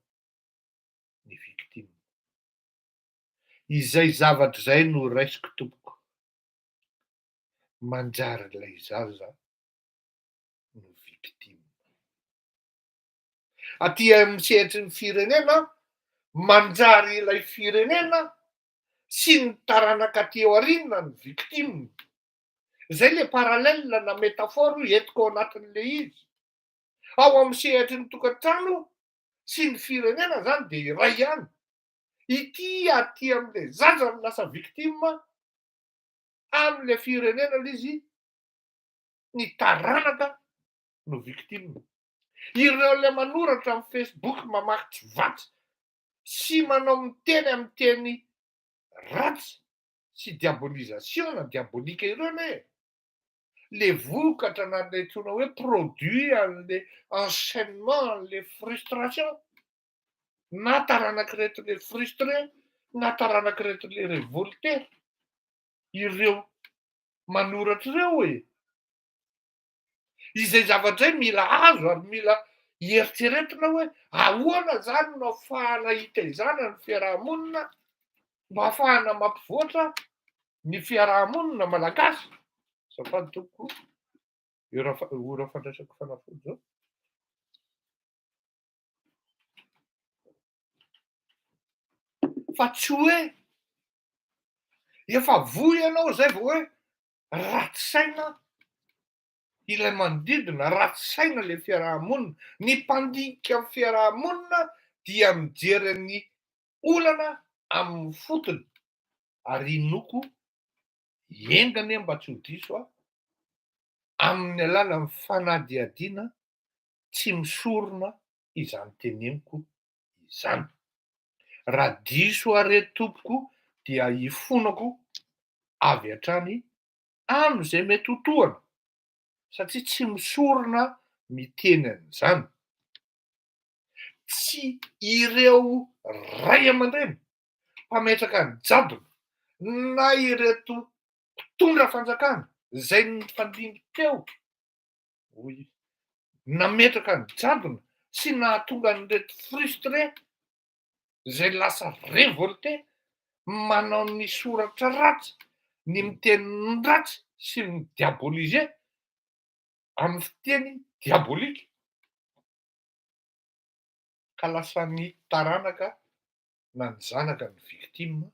ny victime. Izay zavatra izay no raisiko tompoko, manjary ilay zaza no victime. Aty amin'ny sehatry ny firenena, manjary ilay firenena sy ny taranaka aty aoriana ny victime. Zay le parallèle na métaphore entiko ao anatin'le izy. Ao amin'ny sehatry ny tokantrano sy ny firenena zany de iray ihany. Ity aty amle zaza no lasa victime amle firenena le izy, ny taranaka no victime. Ireo le manoratra am facebook mamaky tsy vatsy sy manao miteny am teny ratsy sy diabolisation na diabolique ireo anie le vokatra na le antsoina hoe produit an'le enchaînement an'le frustration na taranak'ireto le frustré na taranak'ireto le révolté ireo manoratra ireo e! Izay zavatra izay mila azo ary mila eritreretina hoe ahoana zany no afahana hitaizana ny fiaraha-monina mba afahana mampivoatra ny fiaraha-monina malagasy. Azafady tompoko, ora fandraisako fanafody zao. Fa tsy hoe efa voa ianao zay vao hoe ratsy saina ilay manodidina, ratsy saina ilay fiaraha-monina. Ny mpandinika ny fiaraha-monina dia mijery ny olana amin'ny fotony ary inoako enga anie mba tsy ho diso aho, amin'ny alalan'ny fanadihadiana tsy misorona izany teneniko izany. Raha diso aho re tompoko dia ifonako avy hatrany amin'izay mety ho tohana satria tsy misorona miteny an'izany. Tsy ireo ray aman-dreny mpametraka ny jadona na ireto mpitondra fanjakana izay nifandimby teo hoy izy, nametraka ny jadona sy nahatonga an'ireto frustré izay lasa révolté manao ny soratra ratsy, ny miteny ratsy sy ny mi-diaboliser amin'ny fiteny diabolique ka lasa ny taranaka na ny zanaka ny victime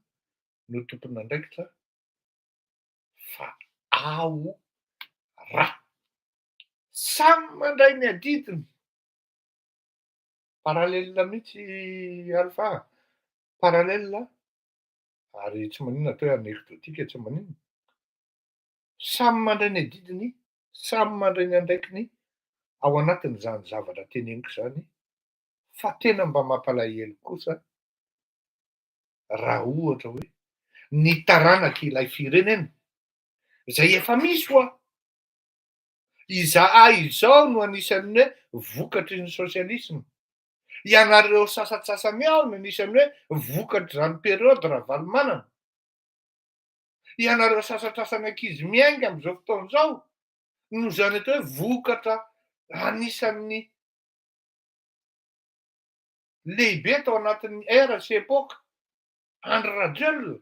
no tompon'andraikitra fa ao ra. Samy mandray ny adidiny. Parallèle mihitsy Alpha a! Parallèle ary tsy maninona atao hoe anecdotique tsy maninona. Samy mandray ny adidiny, samy mandray ny andraikiny ao anatin'izany zavatra teneniko izany fa tena mba mampalahelo kosa raha ohatra hoe ny taranak'ilay firenena izay efa misy hoa, izahay izao no anisan'ny hoe vokatry ny sosialisma, ianareo sasantsasany ao no anisan'ny hoe vokatr'izany période Ravalomanana, ianareo sasantsasany ankizy miainga amin'izao fotoana izao no izany atao hoe vokatra anisan'ny lehibe tao anatin'ny ère sy époque Andry Rajoelina.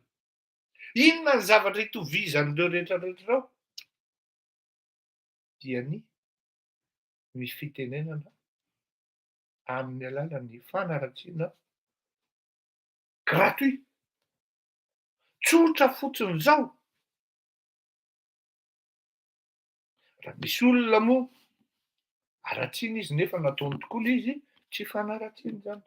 Inona ny zavatra itovizan'ireo rehetra rehetra ireo? Dia ny misy fitenenana amin'ny alalan'ny fanaratsiana gratuit. Tsotra fotsiny izao. Raha misy olona moa aratsiana izy nefa nataony tokoa ilay izy, tsy fanaratsiana izany.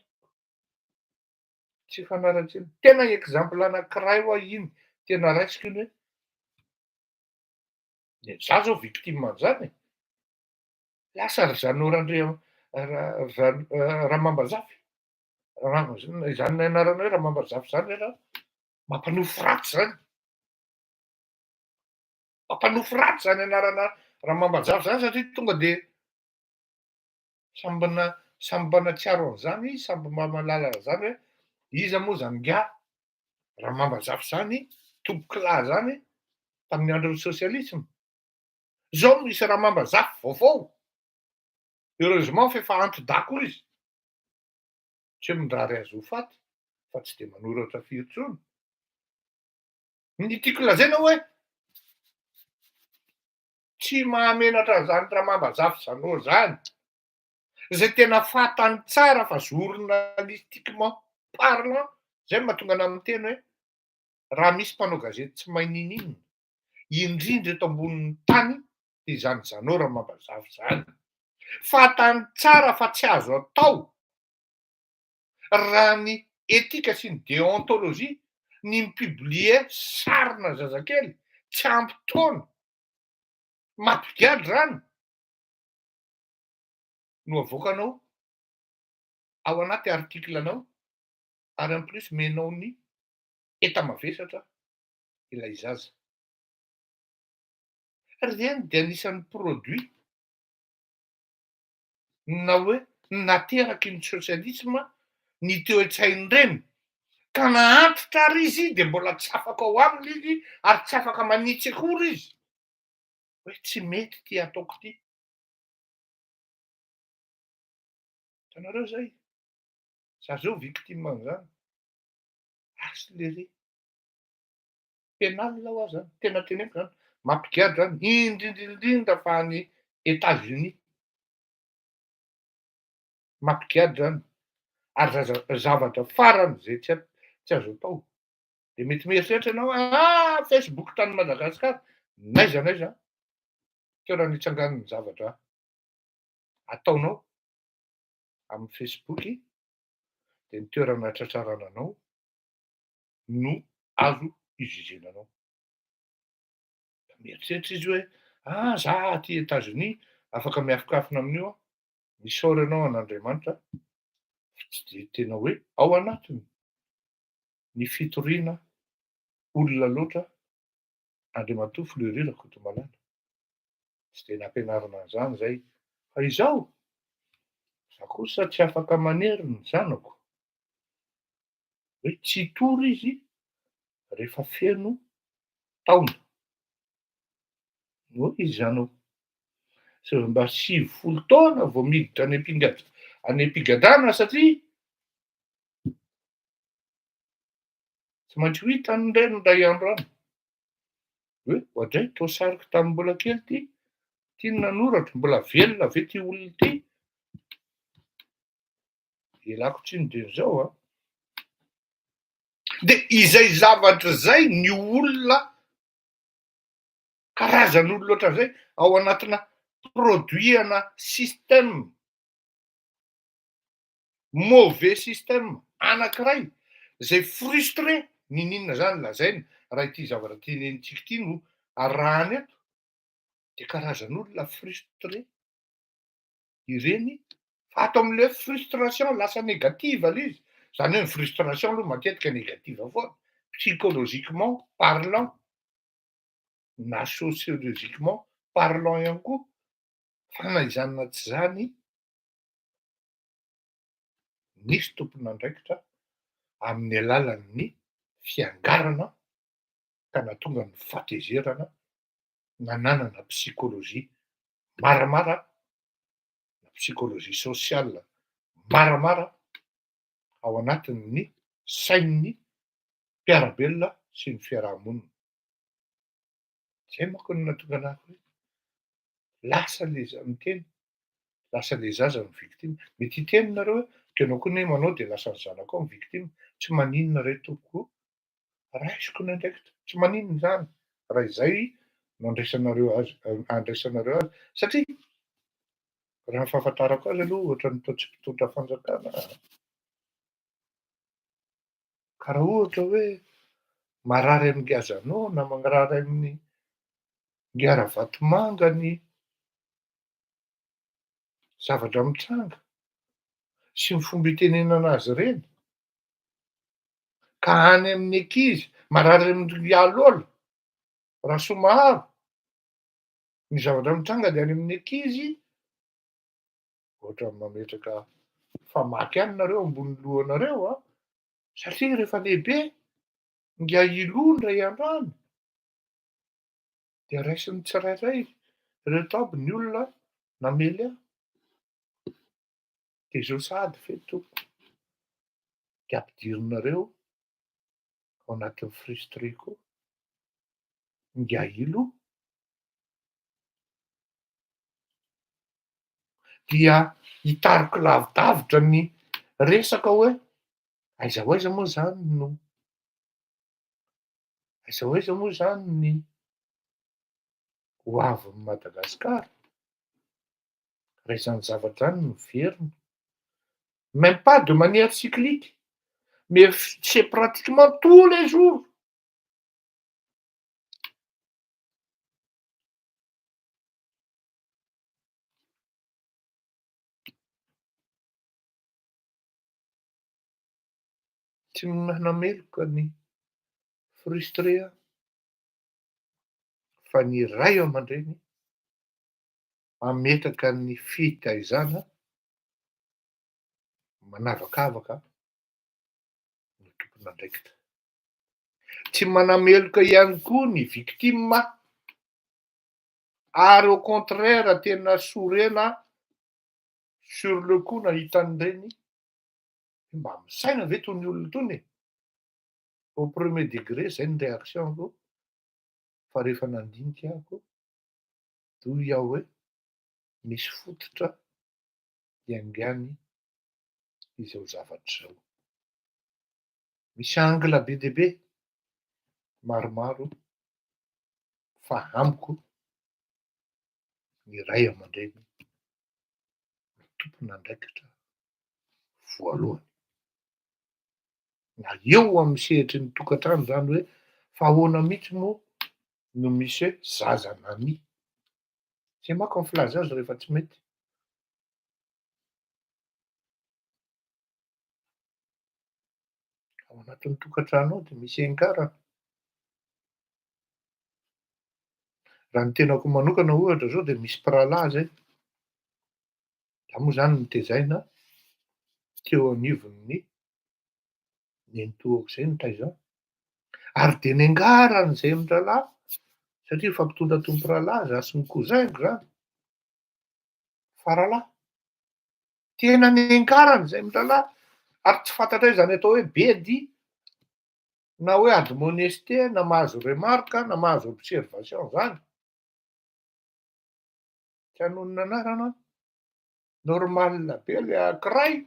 Tsy fanaratsiana. Tena exemple anankiray hoa iny, tena raisiko iny hoe, za zao victime an'izany e. Lasa ry Jeannot Randria Ramambazafy, izany anarana hoe Ramambazafy izany ve raha mampanofy ratsy izany. Mampanofy ratsy zany anarana Ramambazafy zany satria tonga de samby mba na- samby mba nahatsiaro an'izany izy, samby mba mahalala an'izany hoe iza moa zany ingahy Ramambazafy zany, tompokolahy zany tamin'ny andron'ny sosialisma. Zao misy Ramambazafy vaovao, heureusement fa efa anti-dahy koa izy, tsy hoe mirary azy ho faty fa tsy de manoratra firy intsony. Ny tiako lazaina hoe tsy mahamenatra an'izany Ramambazafy Jeannot zany, izay tena fantany tsara fa journalistiquement parlant, zay no mahatonga anah miteny hoe raha misy mpanao gazety tsy mahay niniana, indrindra eto ambonin'ny tany dia izany Jeannot Ramambazafy zany. Fantany tsara fa tsy azo atao raha ny. éthique sy ny déontologie ny mi-publier sarina zazakely tsy ampy taona, mampigadra zany no avoakanao ao anaty article anao, ary en plus menao ny eta mavesatra ilay zaza. Reny de anisan'ny produit na hoe nateraky ny sosialisma ny toe-tsain'ireny, ka na antitra ary izy de mbola tsy afaka ao aminy izy ary tsy afaka manitsy akory izy hoe tsy mety ty ataoko ty. Hitanareo zay? Za zao victime an'izany. Harceler pénal hoa zany, tena teneniko zany, mampigadra zany, indrindra indrindra fa any Etats-Unis. Mampigadra zany. Ary zaza zavatra farany zay tsy tsy azo atao. De mety mieritreritra ianao hoe ah Facebook tany Madagasikara, n'aiza n'aiza toerana itsangan'ny zavatra ataonao amin'ny Facebook de ny toerana tratrarana anao no azo izizena anao. Mieritreritra izy hoe ah za aty Etats-Unis afaka miafokafona amin'io aho, misaory ianao an'Andriamanitra fa tsy de tena hoe ao anatiny ny fitoriana olona loatra Andriamatoa Fleury Rakotomalala. Tsy de nampianarina an'izany zay. Fa izao, za kosa tsy afaka manery ny zanako hoe tsy hitory izy rehefa feno taona. Moa izy izany sao mba 90 taona vao miditra any am-pingad- any am-pigadrana satria tsy maintsy ho hitany ireny indray andro any. Hoe oadray toa sariko tamin'ny mbola kely ity, ity no nanoratra, mbola velona ve ity olona ity? Ialako tsiny dia izao an. De izay zavatra izay ny olona karazan'olona ohatran'izay ao anatina produit ana système, mauvais système anankiray zay frustré, n'inon'inona zany lazaina raha ity zavatra tenenintsika ity no arahana eto, de karazan'olona frustré ireny, fa ato am'le frustration lasa négative le izy, zany hoe ny frustration aloha matetika négative foana, psychologiquement parlant na sociologiquement parlant ihany koa, fa na izany na tsy zany nisy tompon'andraikitra amin'ny alalan'ny fiangarana ka nahatonga ny fahatezerana nananana psychologie maramara na psychologie sociale maramara ao anatin'ny sain'ny mpiara-belona sy ny fiarahamonina. Zay manko no nahatonga anahy hoe lasa le miteny, lasa le zaza no victime. Mety hiteny nareo hoe ka ianao koa anie manao de lasa ny zanakao no victime. Tsy maninona re tompoko, raisiko ny andraikitra, tsy maninona zany raha izay no andraisanareo azy, andraisanareo azy satria raha ny fahafantarako azy aloha ohatran'ny toa tsy mpitondra fanjakana. Ka raha ohatra hoe marary amin'ny ngazanao na marary amin'ny ngiaravatomanga ny zavatra mitranga sy ny fomba itenenana azy ireny, ka any amin'ny ankizy marary amin'ny ngialôla, Rasomaharo, ny zavatra mitranga de any amin'ny ankizy, ohatran'ny mametraka famaky ihany nareo ambony lohanareo an, satria rehefa lehibe ngia iloha indray andro any, de raisin'ny tsirairay ireto aby ny olona namely ahy. De zao sahady ve tompoko, de ampidirinareo ao anatin'ny frustré koa ngia iloha. Dia hitariko lavidavitra ny resaka hoe aiza ho aiza moa zany no, aiza ho aiza moa zany ny ho avin'i Madagasikara raha izany zavatra izany miverina, même pas de manière cyclique. Mais c'est pratiquement tous les jours. Tsy manameloka ny frustré aho fa ny ray aman-dreny mametraka ny fitaizana manavakavaka no tompon'andraikitra. Tsy manameloka ihany koa ny victime aho ary au contraire tena sorena sur le coup nahita an'ireny. Mba misaina ve tony olona tony e? Au premier degré zay ny réaction-ko fa rehefa nandinika aho hoy aho hoe misy fototra hiaingàny izao zavatra izao. Misy angle be dia be maromaro fa amiko ny ray aman-dreny no tompon'andraikitra voalohany. Na eo amin'ny sehatry ny tokantrano zany hoe fa ahoana mihitsy moa no misy hoe zaza nania. Zay manko ny filaza azy rehefa tsy mety. Ao anatin'ny tokantrano ao dia misy enkarana. Raha ny tenako manokana ohatra zao dia misy mpirahalahy zay. Za moa zany notezaina teo anivon'ny nenitoako zay nitaiza ahy. Ary dia nengarany zay mirahalahy satria mifampitondra toy ny mpirahalahy za sy ny cousin-ko zany. Faralahy. Tena nengarany zay mirahalahy ary tsy fantatray zany atao hoe bedy na hoe admonester na mahazo remarque na mahazo observation zany. Tsy hanonona anarana aho. Normal be le ankiray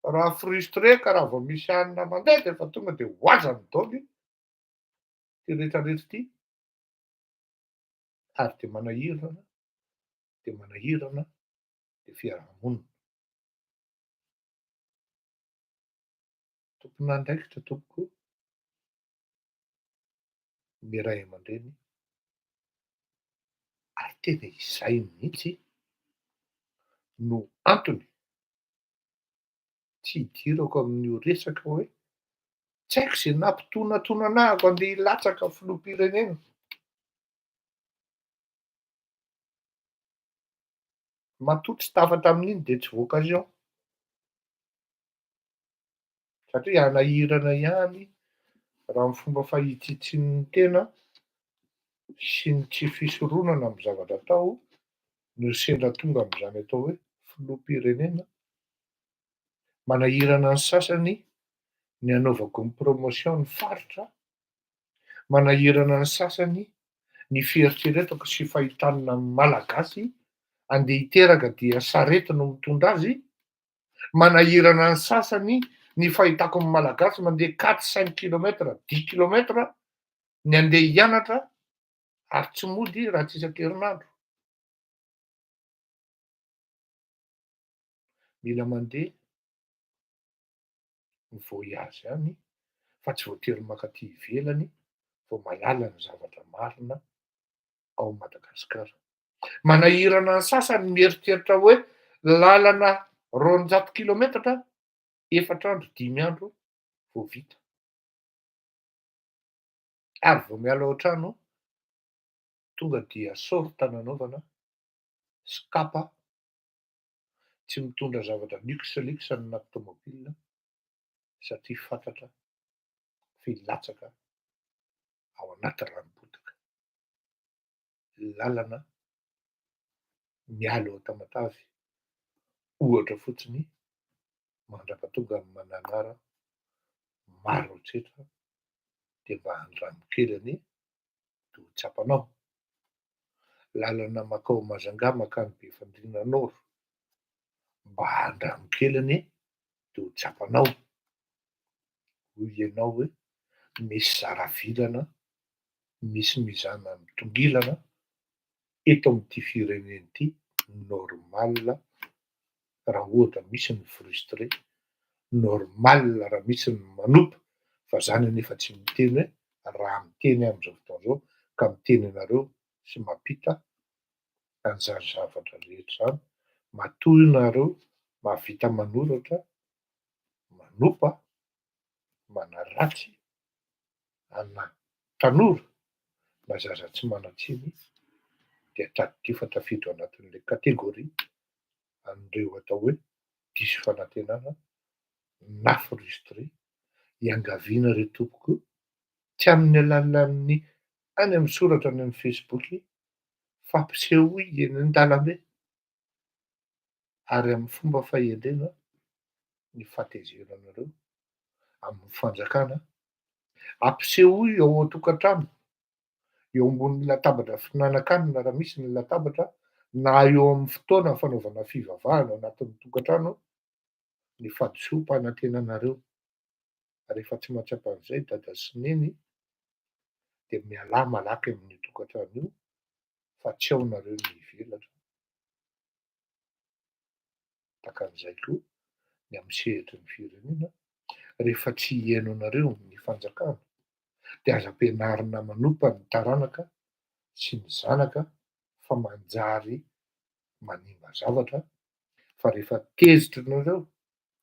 raha frustré ka raha vao misy hanina mandeha de efa tonga de hoazany daholo ty retraretra ty ary de manahirana de manahirana le fiarahamonina. Tompon'andraikitra tompoko ny ray aman-dreny ary tena izay mihitsy no antony tsy hidirako amin'io resaka hoe tsy haiko izay nampitonantonana ahako andeha hilatsaka filoham-pirenena. Matoa tsy tafa tamin'iny dia tsy vocation. Satria hanahirana ihany raha ny fomba fahitsitsin'ny tena sy ny tsy fisoronana amin'ny zavatra atao no sendra tonga amin'izany atao hoe filoham-pirenena. Manahirana ny sasany ny hanaovako ny promotion ny faritra, manahirana ny sasany ny fieritreretako sy fahitana ny Malagasy andeha hiteraka dia sarety no mitondra azy, manahirana ny sasany ny fahitako ny Malagasy mandeha quatre cinq kilomètres, dix kilomètres ny andeha hianatra ary tsy mody raha tsy isan-kerinandro. Mila mandeha mi-voyage any fa tsy voatery mankaty ivelany vao mahalala ny zavatra marina ao Madagasikara. Manahirana ny sasany ny mieritreritra hoe lalana 200 kilometatra efatra andro dimy andro vao vita. Ary vao miala ao an-trano tonga dia short nanaovana sy kapa, tsy mitondra zavatra luxe luxe ny anaty tomobile satria fantatra fa hilatsaka ao anaty ranom-potaka. Lalana miala ao Tamatave ohatra fotsiny mandra-pahatonga an'i Mananara Maroantsetra dia mba andramo kely anie dia ho tsapanao. Lalana makao Majunga makany Befandriana Nord mba andramo kely anie dia ho tsapanao. Hoy ianao hoe misy zara vilana, misy mizana mitongilana eto amin'ity firenena ity, normal raha ohatra misy ny frustré. Normal raha misy ny manompa fa zany anefa tsy miteny hoe raha miteny aho am'zao fotoana zao ka miteny anareo sy mampita an'izany zavatra rehetra zany, matoa nareo mahavita manoratra, manompa, manaratsy ana tanora na zaza tsy manan-tsiny dia tadidio fa tafiditra ao anatin'le catégorie an'ireo atao hoe diso fanantenana na frustré. Iangaviana re tompoko, tsy amin'ny alalan'ny any amin'ny soratra any amin'ny Facebook fa ampisehoy eny an-dalambe ary amin'ny fomba fahendrena ny fahatezeranareo amin'ny fanjakana. Ampisehoy ao an-tokantrano, eo ambonin'ny latabatra fihinanan-kanina raha misy ny latabatra, na eo amin'ny fotoana fanaovana fivavahana anatin'ny tokantrano ny fahadisoam-panantenanareo. Rehefa tsy mahatsapa an'izay dada sy neny dia mialà malaky amin'io tokantrano io fa tsy ao nareo ny hivelatra. Tahaka an'izay koa ny amin'ny sehatry ny firenena, rehefa tsy hihaino anareo ny fanjakana dia aza ampianarina manompa ny taranaka sy ny zanaka fa manjary manimba zavatra, fa rehefa tezitra nareo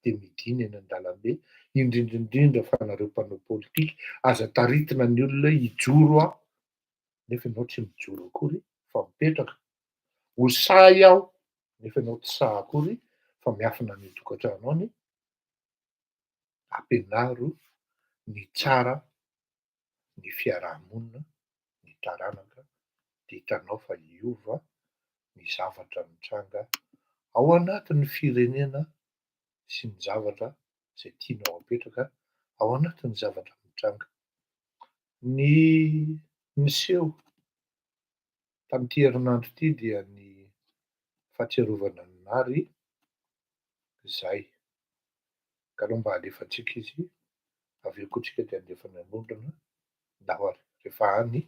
dia midina eny an-dalambe, indrindra indrindra fa nareo mpanao politika, aza taritina ny olona hoe hijoro aho, nefa ianao tsy mijoro akory fa mipetraka, ho sahy aho, nefa ianao tsy sahy akory fa miafina any an-tokantrano any, ampianaro ny tsara ny fiaraha-monina, ny taranaka, dia hitanao fa hiova ny zavatra mitranga ao anatin'ny firenena sy ny zavatra izay tianao apetraka ao anatin'ny zavatra mitranga. Ny niseho tamin'ity herinandro ity dia ny fahatsiarovana an'i Nary izay. Ka aleo mba alefantsika izy, avy eo koa tsika dia handefa ny an'olona. Ndao ary, rehefa any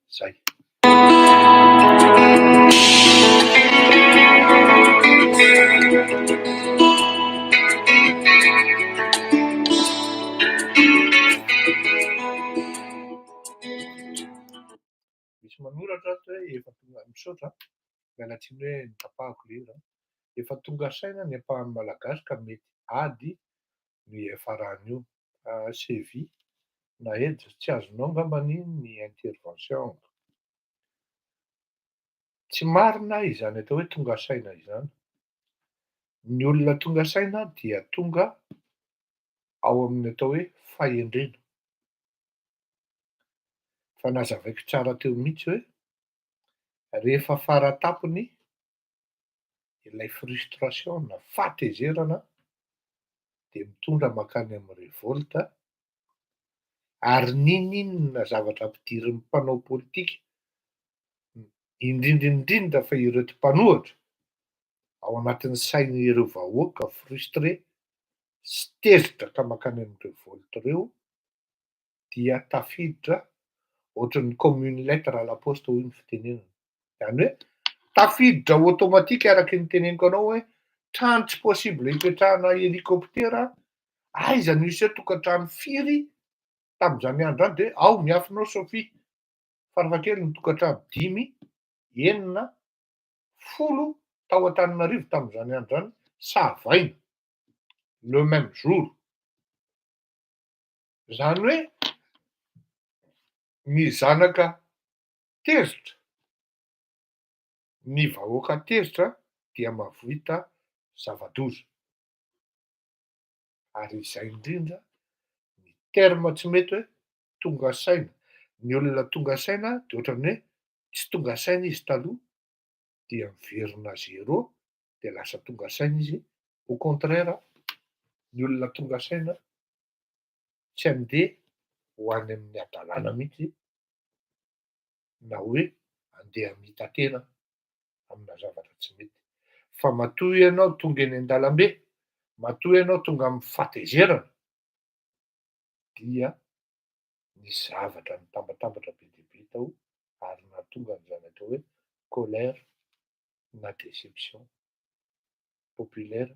zay. Misy manoratra ato hoe efa tonga, misaotra, miala tsiny hoe notapahako le hira, efa tonga saina ny ampahan'ny Malagasy ka mety ady no hiafaran'io. CV na Edge, tsy azonao angambany ny intervention. Tsy marina izany atao hoe tonga saina izany. Ny olona tonga saina dia tonga ao amin'ny atao hoe fahendrena. Fa nazavaiko tsara teo mihitsy hoe rehefa faratapony ilay frustration na fahatezerana dia mitondra mankany amin'ny révolte, ary n'inon'inona zavatra ampidirin'ny mpanao politika, indrindra indrindra fa ireto mpanohitra, ao anatin'ny sain'ireo vahoaka frustré sy tezitra ka mankany amin'ny révolte ireo, dia tafiditra ohatran'ny comme une lettre à la poste hoy ny fitenenana. Izany hoe tafiditra automatique araky ny teneniko anao hoe trano tsy possible hipetrahana hélicoptère, aiza no hiseho tokantrano firy tamin'izany andro izany dia ao miafina ao Sophie, farafahakeliny tokantrano dimy, enina, folo tao Antananarivo tamin'izany andro izany savaina le même jour. Izany hoe ny zanaka tezitra, ny vahoaka tezitra dia mahavita zava-doza. Ary izay indrindra ny terme tsy mety hoe tonga saina. Ny olona tonga saina dia ohatran'ny hoe tsy tonga saina izy taloha dia miverina zéro dia lasa tonga saina izy. Au contraire, ny olona tonga saina tsy handeha ho any amin'ny hadalana mihitsy na hoe handeha hamita-tena amina zavatra tsy mety. Fa matoa ianao tonga eny an-dalambe, matoa ianao tonga amin'ny fahatezerana, dia nisy zavatra nitambatambatra be dia be tao ary nahatonga an'izany atao hoe colère na déception populaire.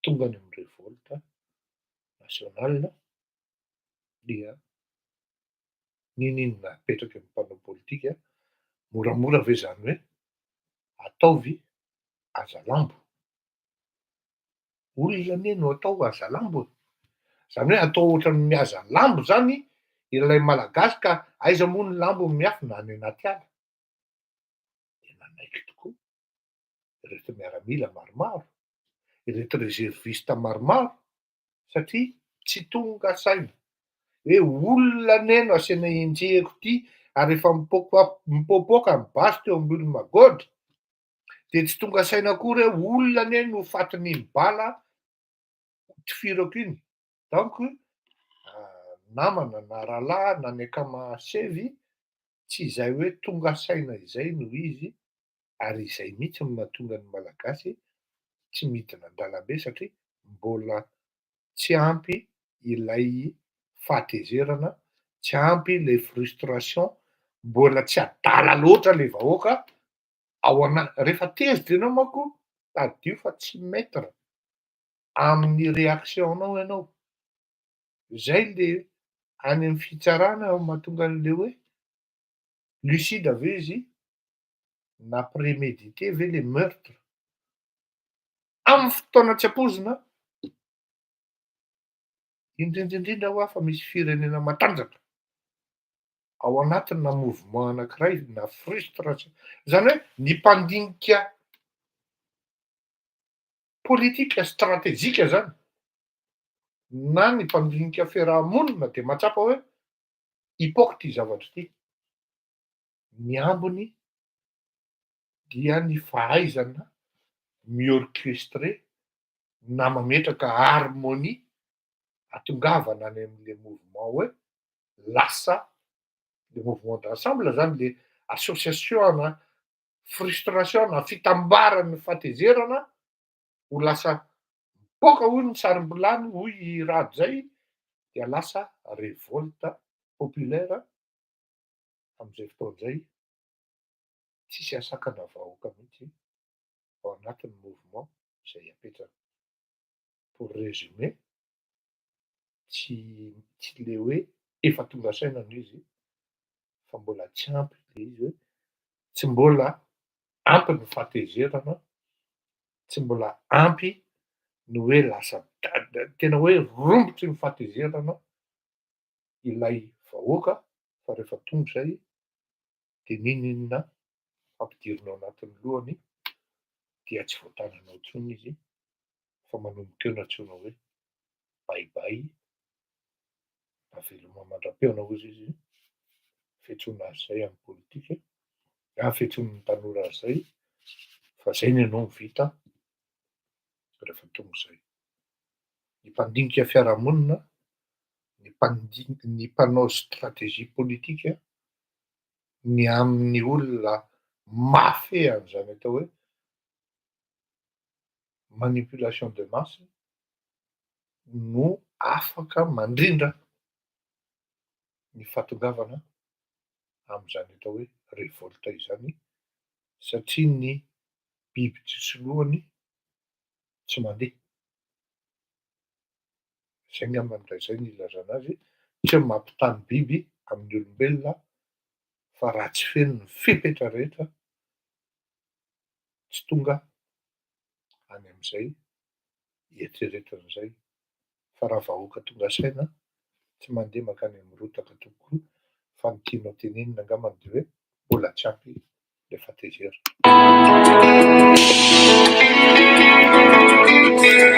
tonga any amy révolte nationale dia n'inon'inona apetraky ny mpanao politika, moramora ve zany hoe ataovy hazalambo? Olona anie no atao hazalambo e! Zany hoe atao ohatran'ny mihaza lambo zany ilay Malagasy ka aiza moa ny lambo miafina? Any anaty ala. De nanaiky tokoa ireto miaramila maromaro, ireto réserviste maromaro satria tsy tonga saina hoe olona anie no asiana enjehiko ty ary efa mipoapoaka ny basy teo ambony magotra, de tsy tonga saina akory hoe olona anie no fatin'iny bala tifirako iny. Donc namana na rahalahy na ny akama sevy, tsy izay hoe tonga saina izay no izy, ary izay mihitsy no mahatonga ny Malagasy tsy midina an-dalambe satria mbola tsy ampy ilay fahatezerana, tsy ampy le frustration, mbola tsy adala loatra le vahoaka ao ana. Rehefa tezitra ianao manko, tadidio fa tsy maître amin'ny réaction-nao ianao. Zay le any amy fitsarana mahatonga an'le hoe lucide ve izy na prémédité ve le meurtre amy fotoana tsy ampoizina, indrindrindrindra ho ah fa misy firenena matanjaka ao anatina mouvement anankiray na frustration. Zany hoe ny mpandinika politika stratejika zany na ny mpandinika fiarahamonina de mahatsapa hoe hipoka ty zavatry ty. Ny ambiny dia ny fahaizana mi-orchestrer na mametraka harmonie atongavana any am'le mouvement hoe lasa le mouvement d'ensemble zany, le association na frustration na fitambaran'ny fahatezerana ho lasa mipoaka hoy ny sarim-bilany, hoy i rado zay, dia lasa révolte populaire. Am'izay fotoana zay tsisy asakana vahoaka mihitsy ao anatin'ny mouvement zay apetraka. Pour résumer, tsy le hoe efa tonga saina no izy fa mbola tsy ampy le izy, hoe tsy mbola ampy ny fahatezerana, tsy mbola ampy ny hoe lasa tena hoe rombotry ny fahatezerana ilay vahoaka, fa rehefa tonga zay de n'inon'inona ampidirinao anatin'ny lohany dia tsy voatananao intsony izy, fa manomboka eo no antsoina hoe bye bye na veloma mandra-pihaona hozy izy, fiantsoana azy zay amy politika, na fiantson'ny tanora azy zay, fa zay ny anao no vita rehefa tonga zay. Ny mpandinika fiarahamonina, ny ny mpanao stratégie politika, ny amin'ny olona mahafehy an'izany atao hoe manipulation de masse no afaka mandrindra ny fahatongavana am'izany atao hoe révolte izany, satria ny biby tsisy lohany tsy mandeha. Zay angambany raha izay no ilazana azy, tsy hoe mampitany biby amin'ny olombelona, fa raha tsy feno ny fepetra rehetra tsy tonga any am'izay eritreretin'izay. Fa raha vahoaka tonga saina tsy mandeha mankany amy rotaka tokoa, fa ny tianao tenenina angambany de hoe mbola tsy ampy le fahatezerana.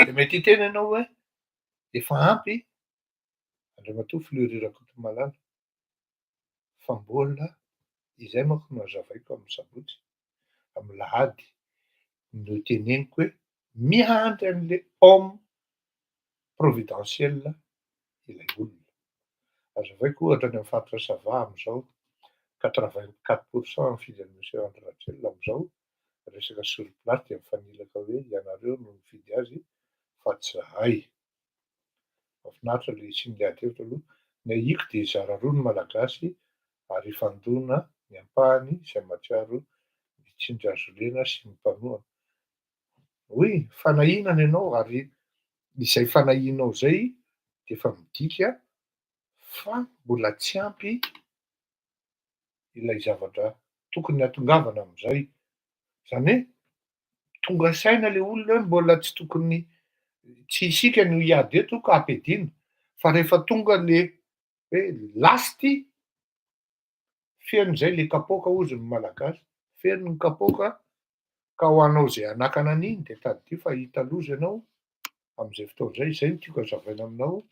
De mety hiteny ianao hoe efa ampy Andriamatoa Fleury Rakotomalala, fa mbola izay manko no hazavaiko amy sabotsy, amy lahady no teneniko hoe miandry an'le homme providentiel ilay olona. Hazavaiko ohatra any amy faritra Sava am'izao, 84% mifidy an'i monsieur Andry Rajoelina am'izao, resaka sur place de mifanilaka hoe ianareo no mifidy azy fa tsy zahay. Mahafinaritra le hisian'le ady hevitra aloha. Ny ahiko de hizara roa ny Malagasy ary hifandona ny ampahany izay mahatsiaro ny tsindry hazo lena sy ny mpanohana. Oy, fanahinana ianao ary. Izay fanahianao zay de efa midika fa mbola tsy ampy ilay zavatra tokony hatongavana am'izay. Zany hoe tonga saina le olona hoe mbola tsy tokony, tsy isika no hiady eto ka ampiadiana, fa rehefa tonga le hoe lasy ty, feno zay le kapoaka hozy ny Malagasy, feno ny kapoaka ka ho anao zay hanakana an'iny de tadidio fa hahita loza ianao am'izay fotoana zay. Zay no tiako hazavaina aminao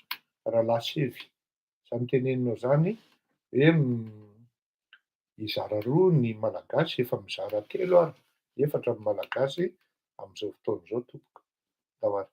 rahalahy Sevy. Zany teneninao zany hoe hizara roa ny Malagasy, efa mizara telo ary efatra ny Malagasy am'izao fotoana izao tompoko. Ndao ary.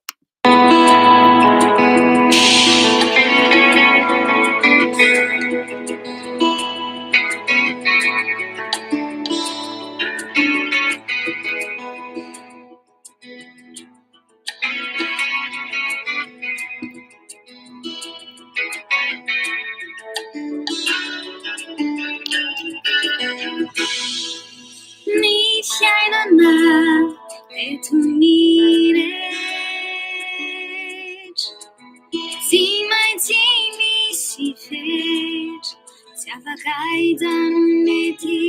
Ny fiainana eto mirehetra, tsy maintsy misy fetra, tsy afaka hijanona ety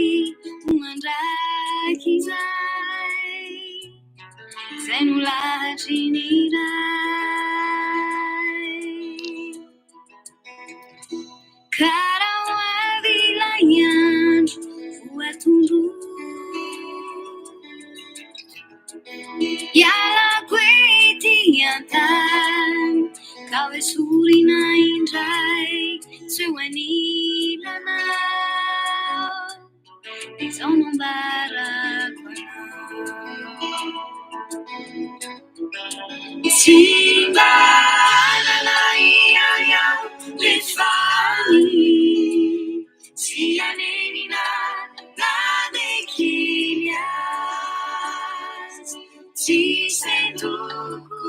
ho mandrakizay. Izay no lahatry ny Ray. Ka raha ho avy ilay andro voatondro, hialako ety an-tany, ka ho esorina indray tsy eo anilanao. Izao no ambarako anao. Tsy mba hanana ihany aho rehefa any, tsy hanenina na dia kely aza. Tsy sendoko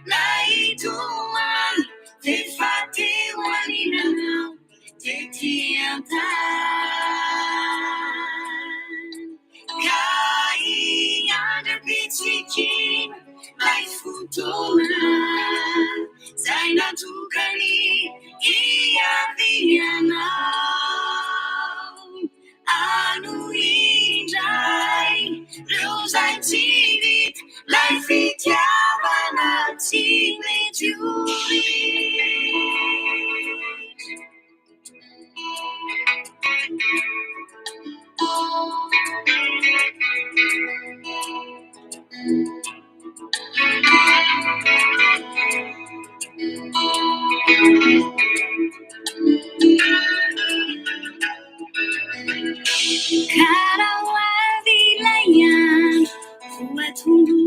na hitomany, f'efa teo anilanao tety an-tany. Ka hiandry am-pitsikiana ilay fotoana izay natokany hiavianao. Hanohy indray ireo izay tsy vita, ilay fitiavana tsy mety ho ritra. Ka raha ho avy ilay andro voatondro,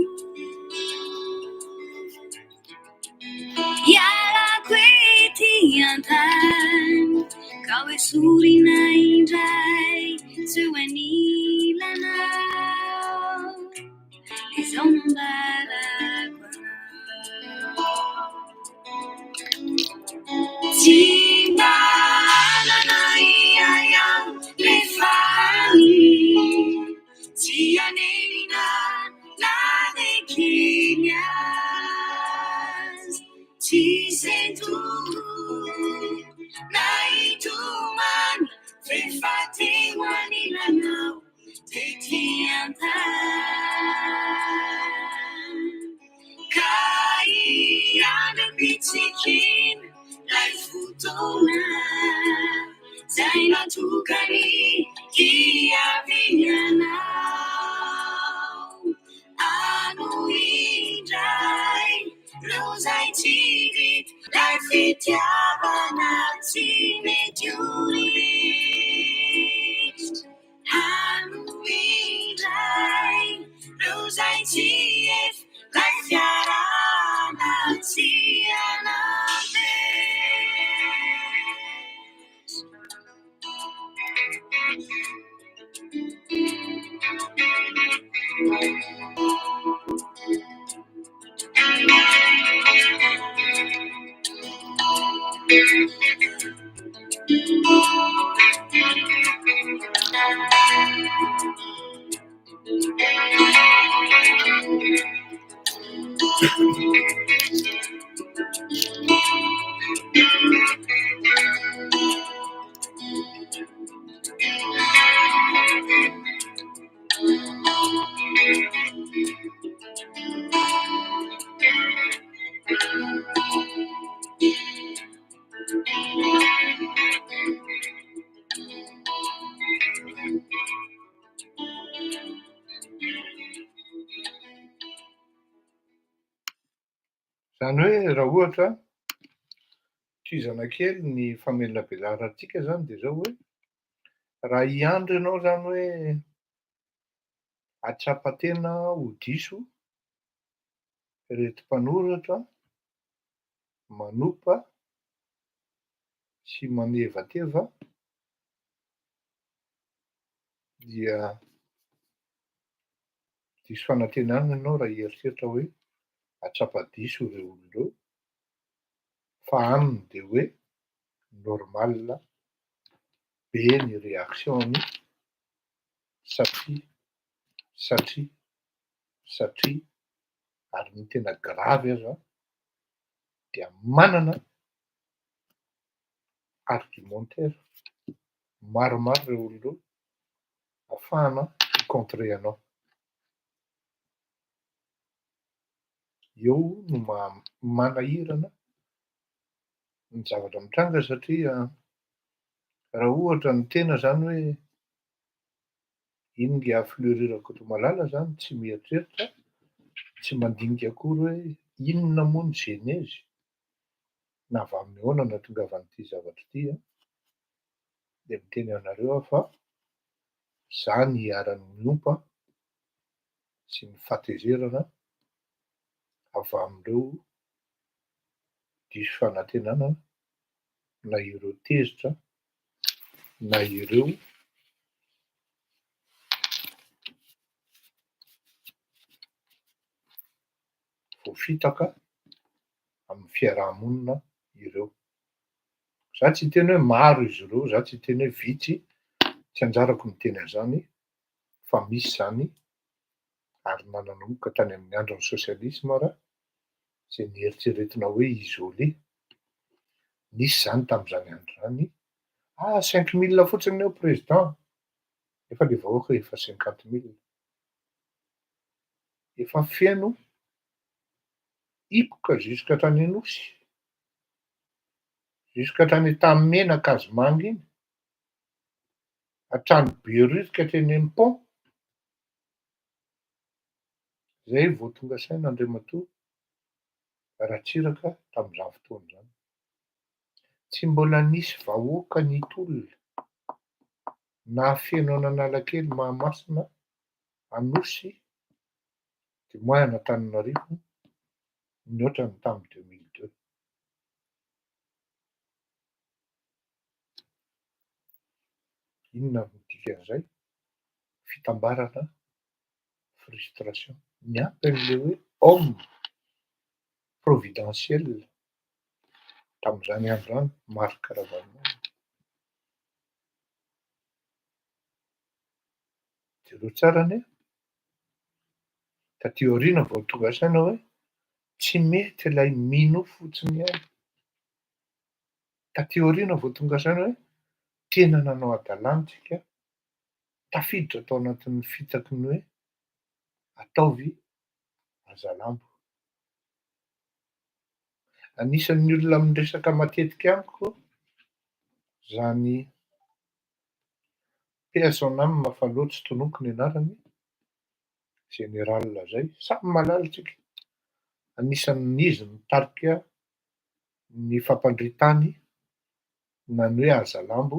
hialako ety an-tany, ka ho esorina indray tsy eo anilanao. Izao no ambarako anao. Tsy mba hanana ihany aho rehefa any, tsy hanenina na dia kely aza. Tsy sento na hitomany, f'efa teo anilanao tety an-tany. Ka hiandry am-pitsikiana ilay fotoana izay natokany hiavianao. Hanohy indray ireo izay tsy vita, ilay fitiavana tsy mety ho ritra. Hanohy indray ireo izay tsy efa, ilay fiarahana tsy hanam-petra. Zany hoe raha ohatra tohizana kely ny famelabelarantsika zany de zao hoe raha hiandry ianao zany hoe hahatsapa tena ho diso reto mpanoratra manompa sy manevateva dia diso fanantenana ianao raha hieritreritra hoe hahatsapa diso ireo olona ireo, fa aminy de hoe normal be ny réaction-ny satria satria satria ary ny tena grave aza dia manana argumentaire maromaro ireo olona ireo ahafahana hi-contrer anao. Eo no maha manahirana ny zavatra mitranga satria raha ohatra ny tena zany hoe iny ngia Fleury Rakotomalala zany tsy mieritreritra, tsy mandinika akory hoe inona moa ny genezy na avy amin'ny ahoana no nahatongavan'ity zavatra ity an, de miteny anareo aho fa za niharan'ny ompa sy ny fahatezerana avy amin'ireo diso fanantenana na ireo tezitra na ireo voafitaka amin'ny fiarahamonina ireo. Za tsy hiteny hoe maro izy ireo, za tsy hiteny hoe vitsy, tsy anjarako miteny an'izany fa misy zany ary na nanomboka tany amin'ny andron'ny sosialisma ara zay nieritreretina hoe isolé, nisy zany tam'zany andro zany, ah 5 mille fotsiny eo président, nefa le vahoaka efa 50 mille. Efa feno hipoka jusqu'à hatrany Anosy, jusqu'à hatrany Antanimena Ankazomanga iny, hatrany Behoririka hatreny amy pont. Zay vao tonga saina Andriamatoa Ratsiraka tam'izany fotoana zany. Tsy mbola nisy vahoaka nitolona nahafeno an'Analakely, Mahamasina, Anosy, du moins an'Antananarivo, nihoatra ny tamy 2002. Inona no dikan'izay? Fitambarana frustration. Miampy an'le hoe homme providentiel tam'izany andro zany, Marc Ravalomanana. Jereo tsara anie, taty aoriana vao tonga saina hoe tsy mety ilay mino fotsiny ihany. Taty aoriana vao tonga saina hoe tena nanao hadalana tsika, tafiditra tao anatin'ny fitaky ny hoe ataovy hazalambo. Anisan'ny olona miresaka matetika amiko zany paix à son âme fa aleo tsy tononiko ny anarany, général zay, samy mahalala tsika. Anisan'izy nitarika ny fampandritany na ny hoe hazalambo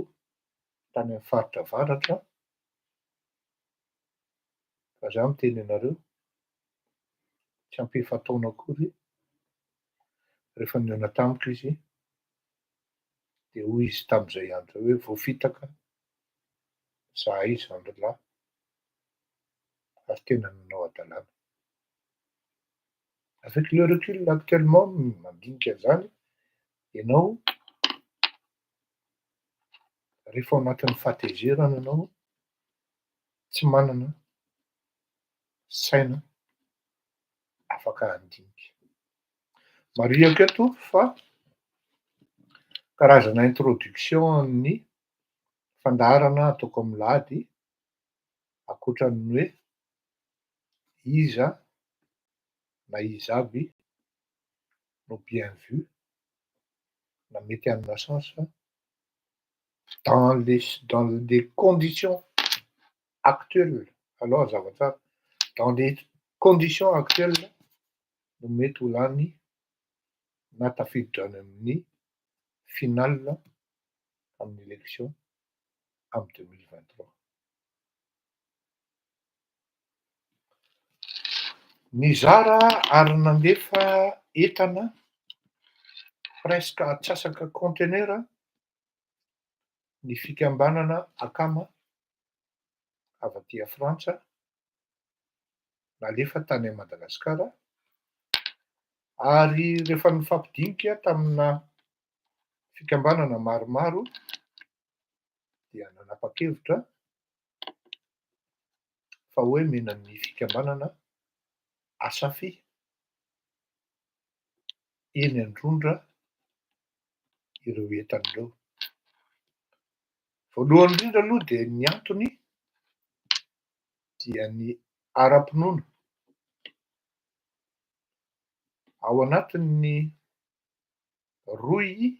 tany amin'ny faritra avaratra. Fa za miteny anareo, tsy ampy efa-taona akory rehefa nihaona tamiko izy, de hoy izy tam'izay andro zay hoe voafitaka zahay zandry lahy ary tena nanao hadalana. Avec le recul actuellement mandinika an'izany ianao, rehefa ao anatin'ny fahatezerana ianao, tsy manana saina afaka handinika. Marihako eto fa karazana introduction ny fandaharana ataoko amy lahady, ankoatran'ny hoe iza na iza aby no bien vu na mety hanana chance dans les conditions actuelles, aloha hazava tsara, dans les conditions actuelles no mety ho lany. na tafiditra any amin'ny finale amin'ny élection amin'ny 2023. Nizara ary nandefa entana presque atsasaka conteneur ny fikambanana Akama avy aty Frantsa nalefa tany Madagasikara ary rehefa nifampidinika tamina fikambanana maromaro dia nanapa-kevitra fa hoe mena ny fikambanana Asafi eny Androndra ireo entana ireo. Voalohany indrindra aloha dia ny antony dia ny ara-pinoana. Ao anatin'ny rohy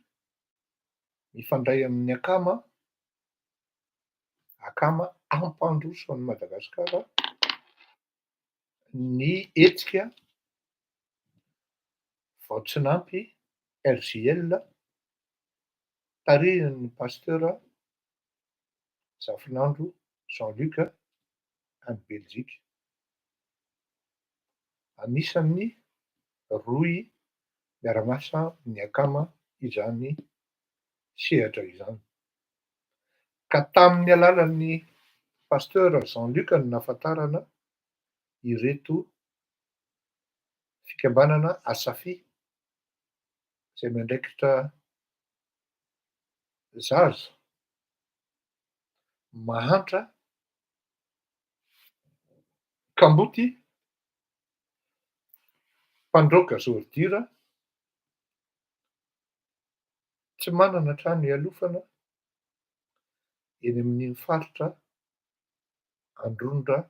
mifandray amin'ny akama, akama hampandroso an'i Madagasikara ny hetsika vao tsy nampy RJL tarihin'ny pasteur Zafinandro Jean Luc any Belzika. Anisan'ny rohy miara-miasa ny akama izany sehatra izany. Ka tamin'ny alalan'ny pasteur Jean Luc no nahafantarana ireto fikambanana Asafi izay miandraikitra zaza mahantra, kamboty, mpandroaka zôridira, tsy manana trano hialofana eny amin'iny faritra Androndra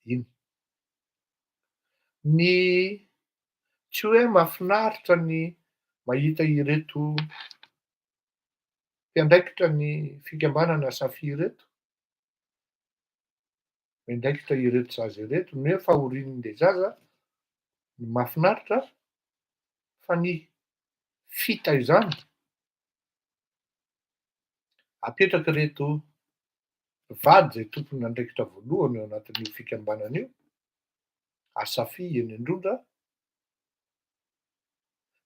iny. Ny tsy hoe mahafinaritra ny mahita ireto mpiandraikitra ny fikambanana Safi ireto, miandraikitra ireto zaza ireto, ny hoe fahorian'ilay zaza no mahafinaritra fa ny fitaizana apetraka ireto mpivady izay tompon'andraikitra voalohany ao anatin'io fikambanana io, Asafi eny Androndra,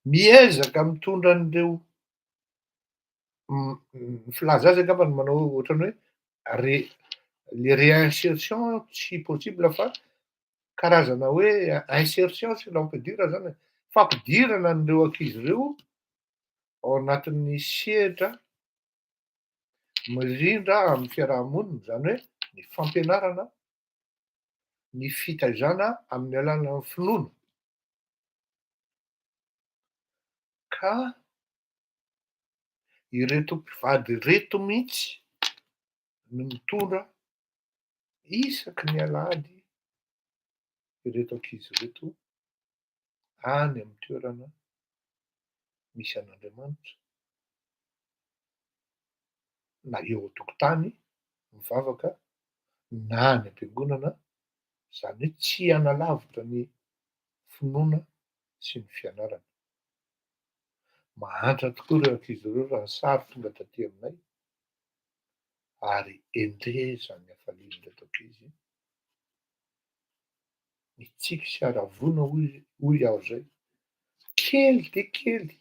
miezaka mitondra an'ireo ny filaza azy angamba no manao ohatran'ny hoe ré- le réinsertion tsy possible fa karazana hoe insertion si l'on peut dire zany e, fampidirana an'ireo ankizy ireo ao anatin'ny sehatra mirindra amin'ny fiaraha-monina, zany hoe ny fampianarana, ny fitaizana amin'ny alalan'ny finoana. Ka ireto mpivady ireto mihitsy no mitondra isaky ny alahady ireto ankizy ireto any amin'ny toerana misy an'Andriamanitra, na eo an-tokotany mivavaka na any am-piangonana, izany hoe tsy hanalavitra ny finoana sy ny fianarana. Mahantra tokoa ireo ankizy ireo raha ny sary tonga taty aminay, ary endreza ny hafalian'ireto ankizy. Mitsiky sy haravoana hoy hoy aho izay, kely dia kely,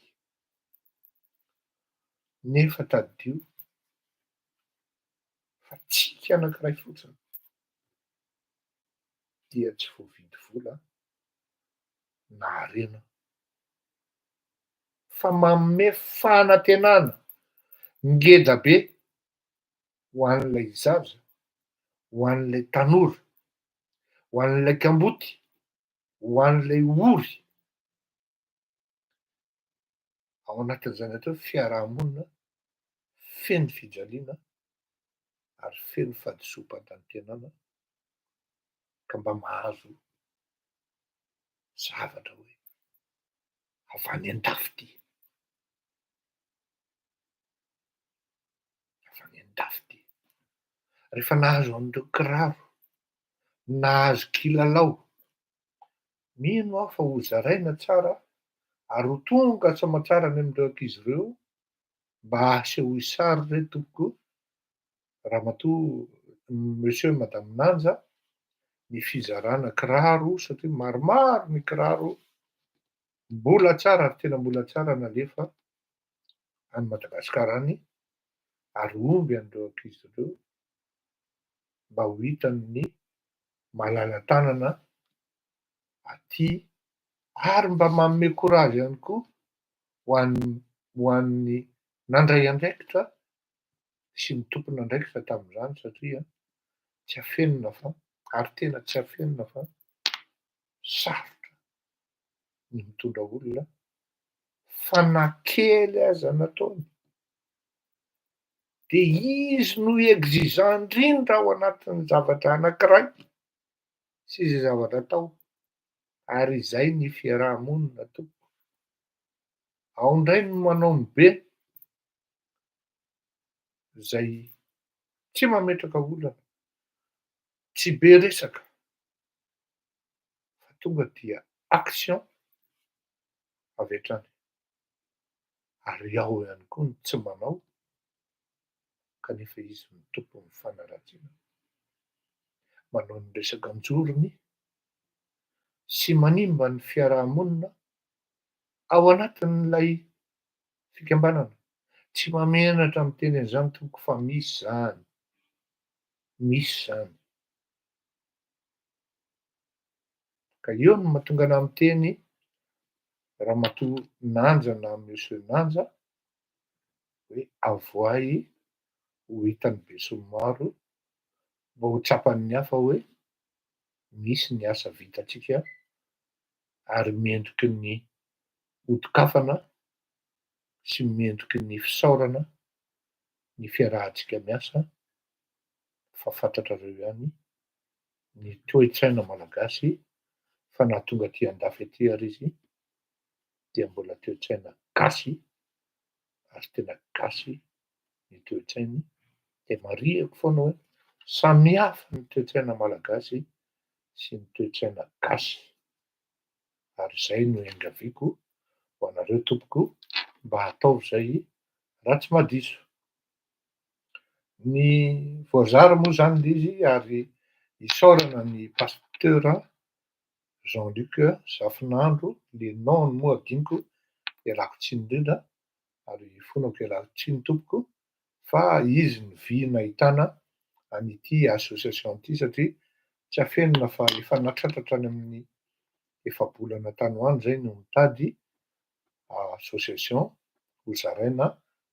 nefa tadidio fa tsiky anankiray fotsiny dia tsy voavidy vola na harena fa manome fanantenana ngeda be ho an'ilay zaza, ho an'ilay tanora, ho an'ilay kamboty, ho an'ilay ory ao anatin'izany atao hoe fiarahamonina feno fijaliana ary feno fahadisoam-pantantenana ka mba mahazo zavatra hoe avy any an-dafy ity, avy any an-dafy ity. Rehefa nahazo an'ireo kiraro, nahazo kilalao, mino aho fa ho zaraina tsara. Ary ho tonga soamantsara any amin'ireo ankizy ireo mba asehoy sary re tompoko ramatoa monsieur madame Nanja ny fizarana kiraro satria maromaro ny kiraro mbola tsara ary tena mbola tsara nalefa any Madagasikara any ary omby an'ireo ankizy ireo mba ho hitan'ny malala-tanana aty ary mba manome courage ihany koa ho an'ny ho an'ny nandray andraikitra sy ny tompon'andraikitra tamin'izany satria tsy afenina fa ary tena tsy afenina fa sarotra ny mitondra olona fa na kely aza nataony de izy no exigeant indrindra ao anatin'ny zavatra anankiray sy izay zavatra atao ary izay ny fiaraha-monina tompoko. Ao indray no manao ny be zay tsy mametraka olana, tsy be resaka fa tonga dia action avy hatrany. Ary ao ihany koa ny tsy manao kanefa izy no tompon'ny fanaratsiana, manao ny resaka an-jorony sy manimba ny fiaraha-monina ao anatin'ilay fikambanana. Tsy mahamenatra miteny an'izany tompoko fa misy zany, misy zany. Ka eo no mahatonga anah miteny ramatoa Nanja na monsieur Nanja hoe avoahy ho hitan'ny besinimaro mba ho tsapan'ny hafa hoe misy ny asa vitantsika ary mendriky ny hodokafana sy mendriky ny fisaorana ny fiarahantsika miasa fa fantatrareo ihany ny toe-tsaina malagasy fa na tonga aty andafy aty ary izy dia mbola toe-tsaina gasy ary tena gasy ny toe-tsainy de marihiko foana hoe samihafa ny toe-tsaina malagasy sy ny toe-tsaina gasy ary zay no iangaviako ho anareo tompoko mba ataovy zay raha tsy mahadiso. Ny voazara moa zany le izy ary isaorana ny pasteur Jean Luc Zafinandro, le nom-ny moa adinoko, ialako tsiny indrindra ary ifonako ialako tsiny tompoko fa izy no vy nahitana an'ity association ity satria tsy afenina fa efa nahatratra hatrany amin'ny efa-bolana tany ho any zay no mitady association ho zaraina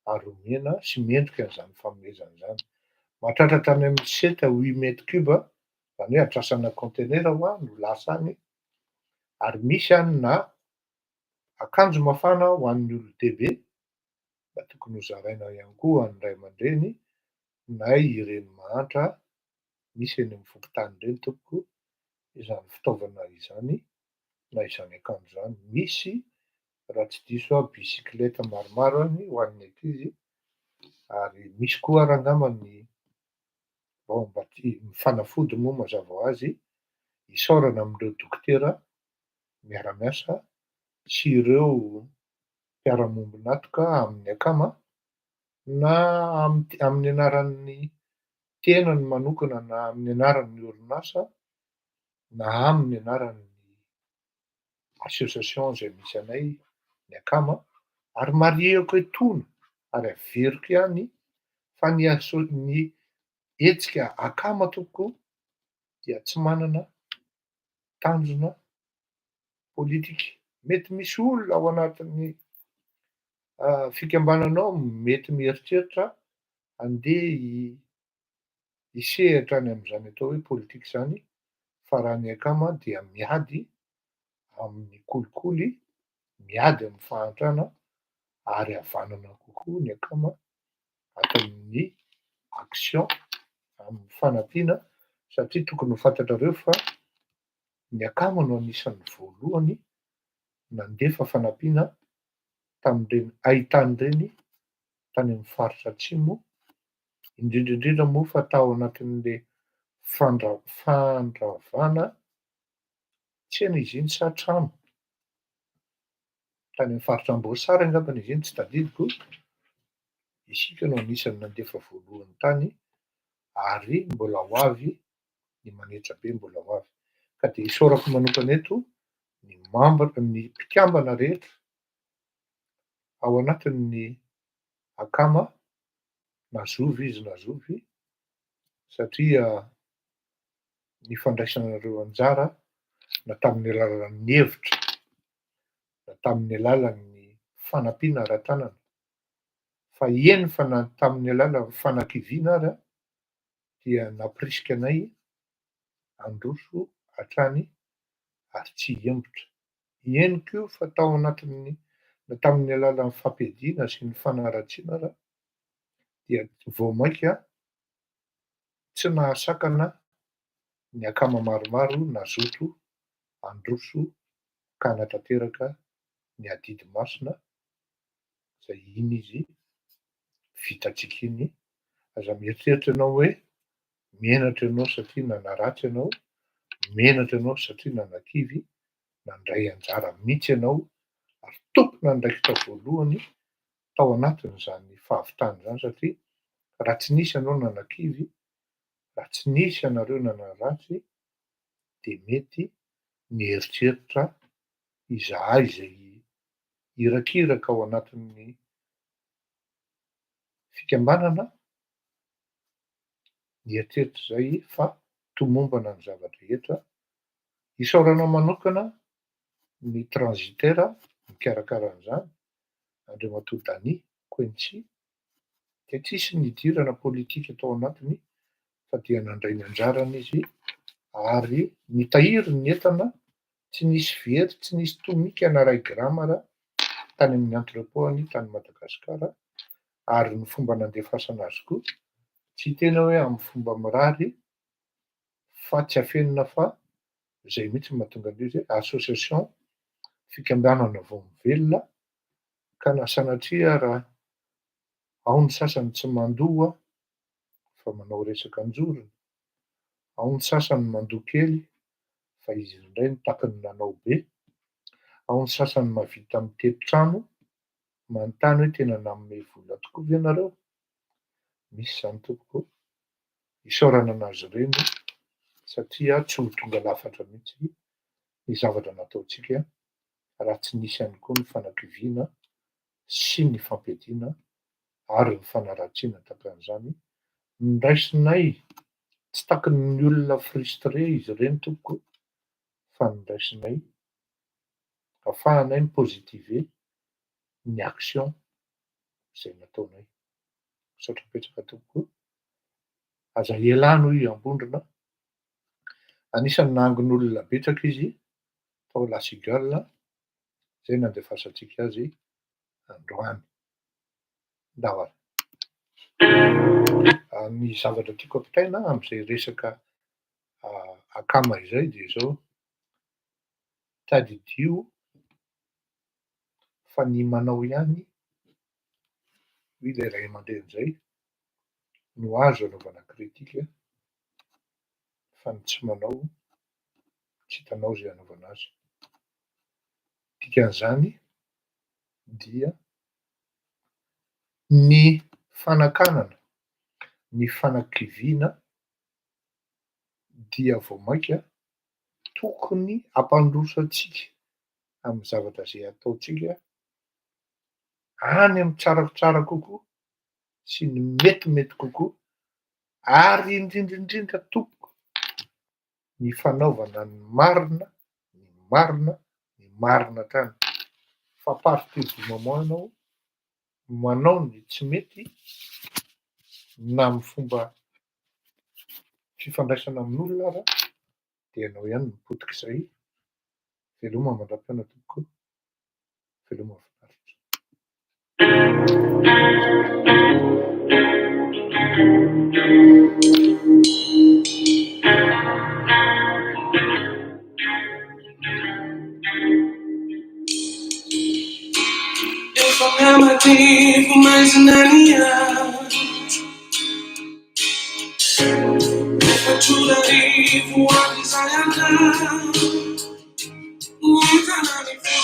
ary omena sy mendrika an'izany fanomezana izany. Mahatratra hatrany amin'ny sept à huit mètre cube, zany hoe andrasana conteneur hoa no lasa any ary misy any na akanjo mafana ho an'ny olon-dehibe mba tokony ho zaraina ihany koa ho an'ny ray aman-dreny na ireny mahantra misy eny amin'ny fokontany ireny tompoko izany fitaovana izany na izany akanjo izany. Misy raha tsy diso aho bicyclette maromaro any ho an'ny ankizy ary misy koa ary angamba ny bon mba ty- ny fanafody moa mazava ho azy isaorana amin'ireo dokotera miara-miasa sy ireo mpiara-mombon'antoka amin'ny akama na am- amin'ny anaran'ny tenany manokana na amin'ny anaran'ny orinasa na amin'ny anaran'ny association izay misy anay ny akama ary marihiko etoana ary averiko ihany fa ny asso- ny hetsika akama tompoko dia tsy manana tanjona politika. Mety misy olona ao anatin'ny fikambanana ao mety mieritreritra andeha hisehatra any amin'izany atao hoe politika izany fa raha ny akama dia miady amin'ny kolikoly, miady amin'ny fahantrana ary havanana kokoa ny akama ato amin'ny action amin'ny fanampiana satria tokony ho fantatrareo fa ny akama no anisan'ny voalohany nandefa fanampiana tamin'ireny haitany ireny tany amin'ny faritra atsimo, indrindra indrindra moa fa tao anatin'le fandra- fandravana tsena izy iny sa trano? Tany amin'ny faritra Amboasary angambany izy iny, tsy tadidiko. Isika no anisan'ny nandefa voalohany tany ary mbola ho avy ny manetsa be mbola ho avy. Ka dia isaorako manokana eto ny membre, ny mpikambana rehetra ao anatin'ny akama na zovy izy na zovy satria ny fandraisanareo anjara na tamin'ny alalan'ny hevitra na tamin'ny alalan'ny fanampiana ara-tanana fa eny fa na tamin'ny alalan'ny fanakiviana ara dia nampirisika anay handroso hatrany ary tsy hihemotra. Henoko io fa tao anatin'ny na tamin'ny alalan'ny fampiadiana sy ny fanaratsiana ara dia vao mainka tsy nahasakana ny akama maromaro nazoto handroso ka hanatanteraka ny adidy masina izay iny izy vitantsika iny. Aza mieritreritra ianao hoe menatra ianao satria nanaratsy ianao, menatra ianao satria nanakivy, nandray anjara mihitsy ianao ary tompon'andraikitra voalohany tao anatin'izany fahavitana izany satria raha tsy nisy ianao nanakivy, raha tsy nisy ianareo nanaratsy dia mety nieritreritra izahay izay irakiraka ao anatin'ny fikambanana nieritreritra izay fa tomombana ny zava-drehetra. Isaorana manokana ny transitaire nikarakara an'izany, Andriamatoa Danny Quincy, dia tsisy nidirana politika tao anatiny fa dia nandray ny anjarany izy ary nitahiry ny entana tsy nisy very, tsy nisy tomika na iray grama ara tany amin'ny entrepot-ny tany Madagasikara ary ny fomba nandefasana azy koa tsy tena hoe amin'ny fomba mirary fa tsy afenina fa izay mihitsy no mahatonga an'ilay izy hoe association fikambanana vao mivelona ka na sanatria raha ao ny sasany tsy mandoa fa manao resaka an-jorony, ao ny sasany mandoa kely fa izy indray no takiny nanao be, ao ny sasany mahavita mitety trano, manontany hoe tena nanome vola tokoa ve nareo? Misy izany tompoko, isaorana an'azy ireny satria tsy ho tonga lafatra mihitsy ny zavatra nataontsika raha tsy nisy ihany koa ny fanakiviana sy ny fampiadiana ary ny fanaratsiana tahaka an'izany. Niraisinay tsy takin'ny olona frustré izy ireny tompoko fa niraisinay afahanay mi-positiver ny action izay nataonay. Misaotra betsaka tompoko. Aza ialana hoy i Ambondrona. Anisan'ny nahangon'olona betsaka izy tao La Cigale izay nandefasantsika azy androany. Ndao ary. Ny zavatra tiako ampitaina amin'izay resaka akama izay dia izao, tadidio fa ny manao ihany, hoy ilay ray aman-dreny izay, no azo anaovana kritika fa ny tsy manao tsy hitanao izay anaovana azy. Dikan'izany dia ny fanakanana, ny fanakiviana dia vao mainka tokony hampandroso antsika amin'ny zavatra izay ataontsika any amin'ny tsaratsara kokoa sy ny metimety kokoa ary indrindra indrindra tompoko ny fanaovana ny marina, ny marina, ny marina hatrany fa à partir du moment ianao manao ny tsy mety na amin'ny fomba fifandraisana amin'olona ara dia ianao ihany no potika izay. Veloma mandra-pihaona tompoko, veloma finaritra. Efa mihamadify maizina ny andro. Efatr'arivo avy izay andro. Mitana ny fo.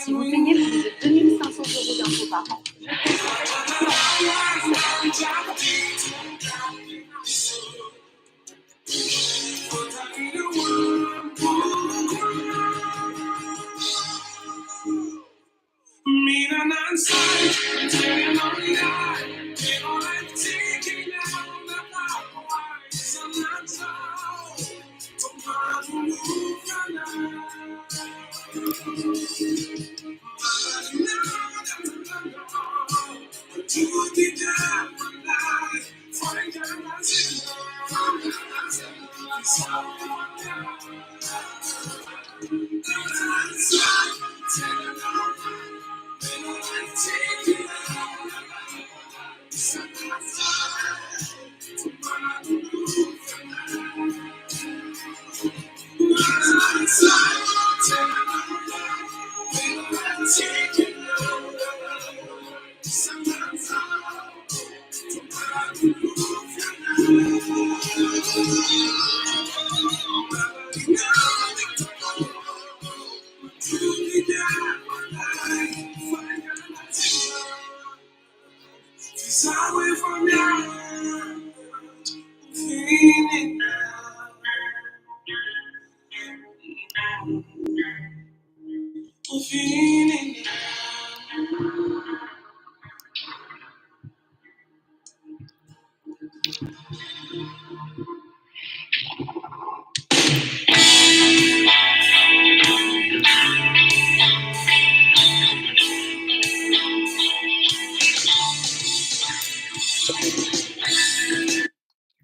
Si vous payez plus de 2 500 euros d'impôts par an, Tiako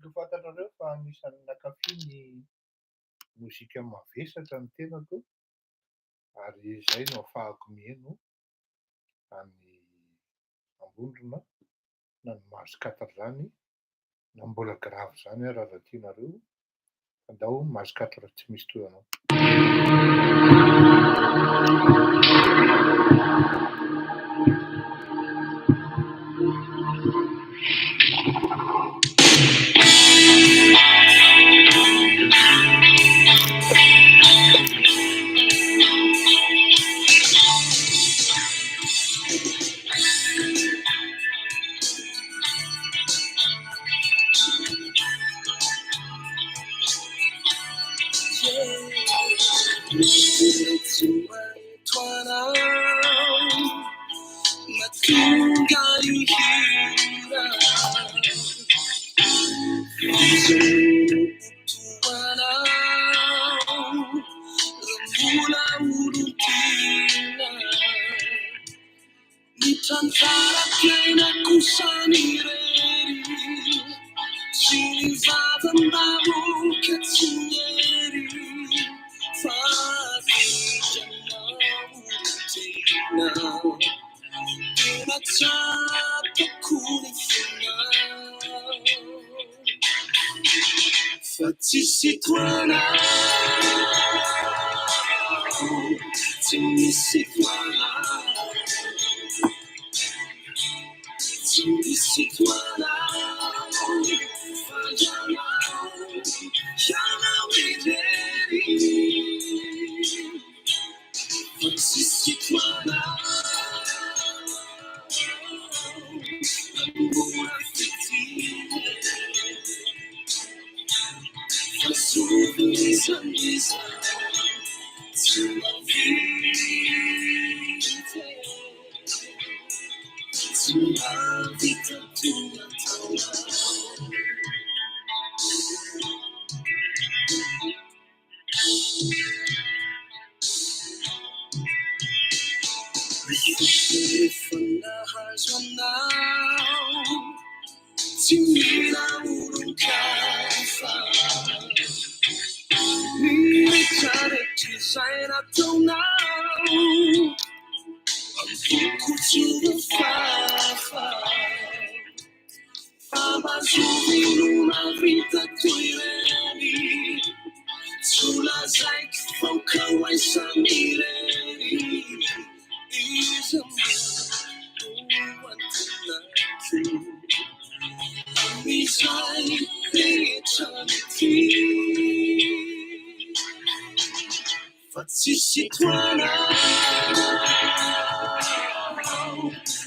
ho fantatrareo fa anisan'ny nankafy ny mozika mavesatra ny tenako ary izay no ahafahako mihaino any Ambondrona na ny Mars quatre zany na mbola grave zany ary raha tianareo. Andao Mars quatre tsy misy toy anao. Iza no ho toa anao raha mbola olon-tiana? Ny trano fara-piainako samirery, sy ny vavam-bahoaka tsy miery, fa ianao no tena, tena tsapako ny fonao. Fa tsisy toa anao, tsy misy toa anao, tsy misy toa anao, fa ianao, ianao irery. Fa tsisy toa anao, mbola fitia. Fa zovy n'iza n'iza tsy mahavita, tsy mahavita toy ny ataonao. Rehefa nahazo anao, tsy mila olon-kafa. Ny rehetrarehetra izay nataonao, am-poko tsy ho fafa. Fa mba zovy no mahavita toy ireny, tsy ho lazaiko fa ho kawaii samirery. Iza moa no antenaiko amin'izay rehetra mety? Fa tsisy toa anao,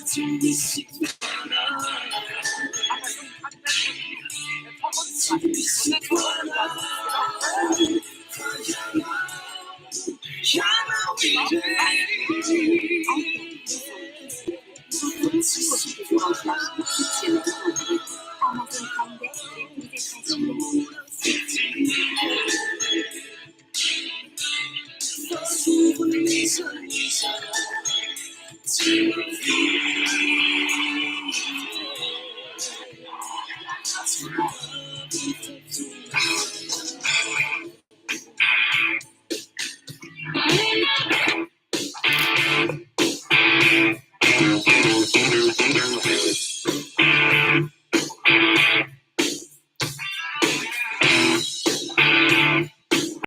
tsy misy toa anao, tsy misy toa anao, fa ianao, ianao irery. Fa tsisy toa anao, Amazon Prime Day, les mbola fitia. Fa zovy n'iza n'iza tsy mahavita,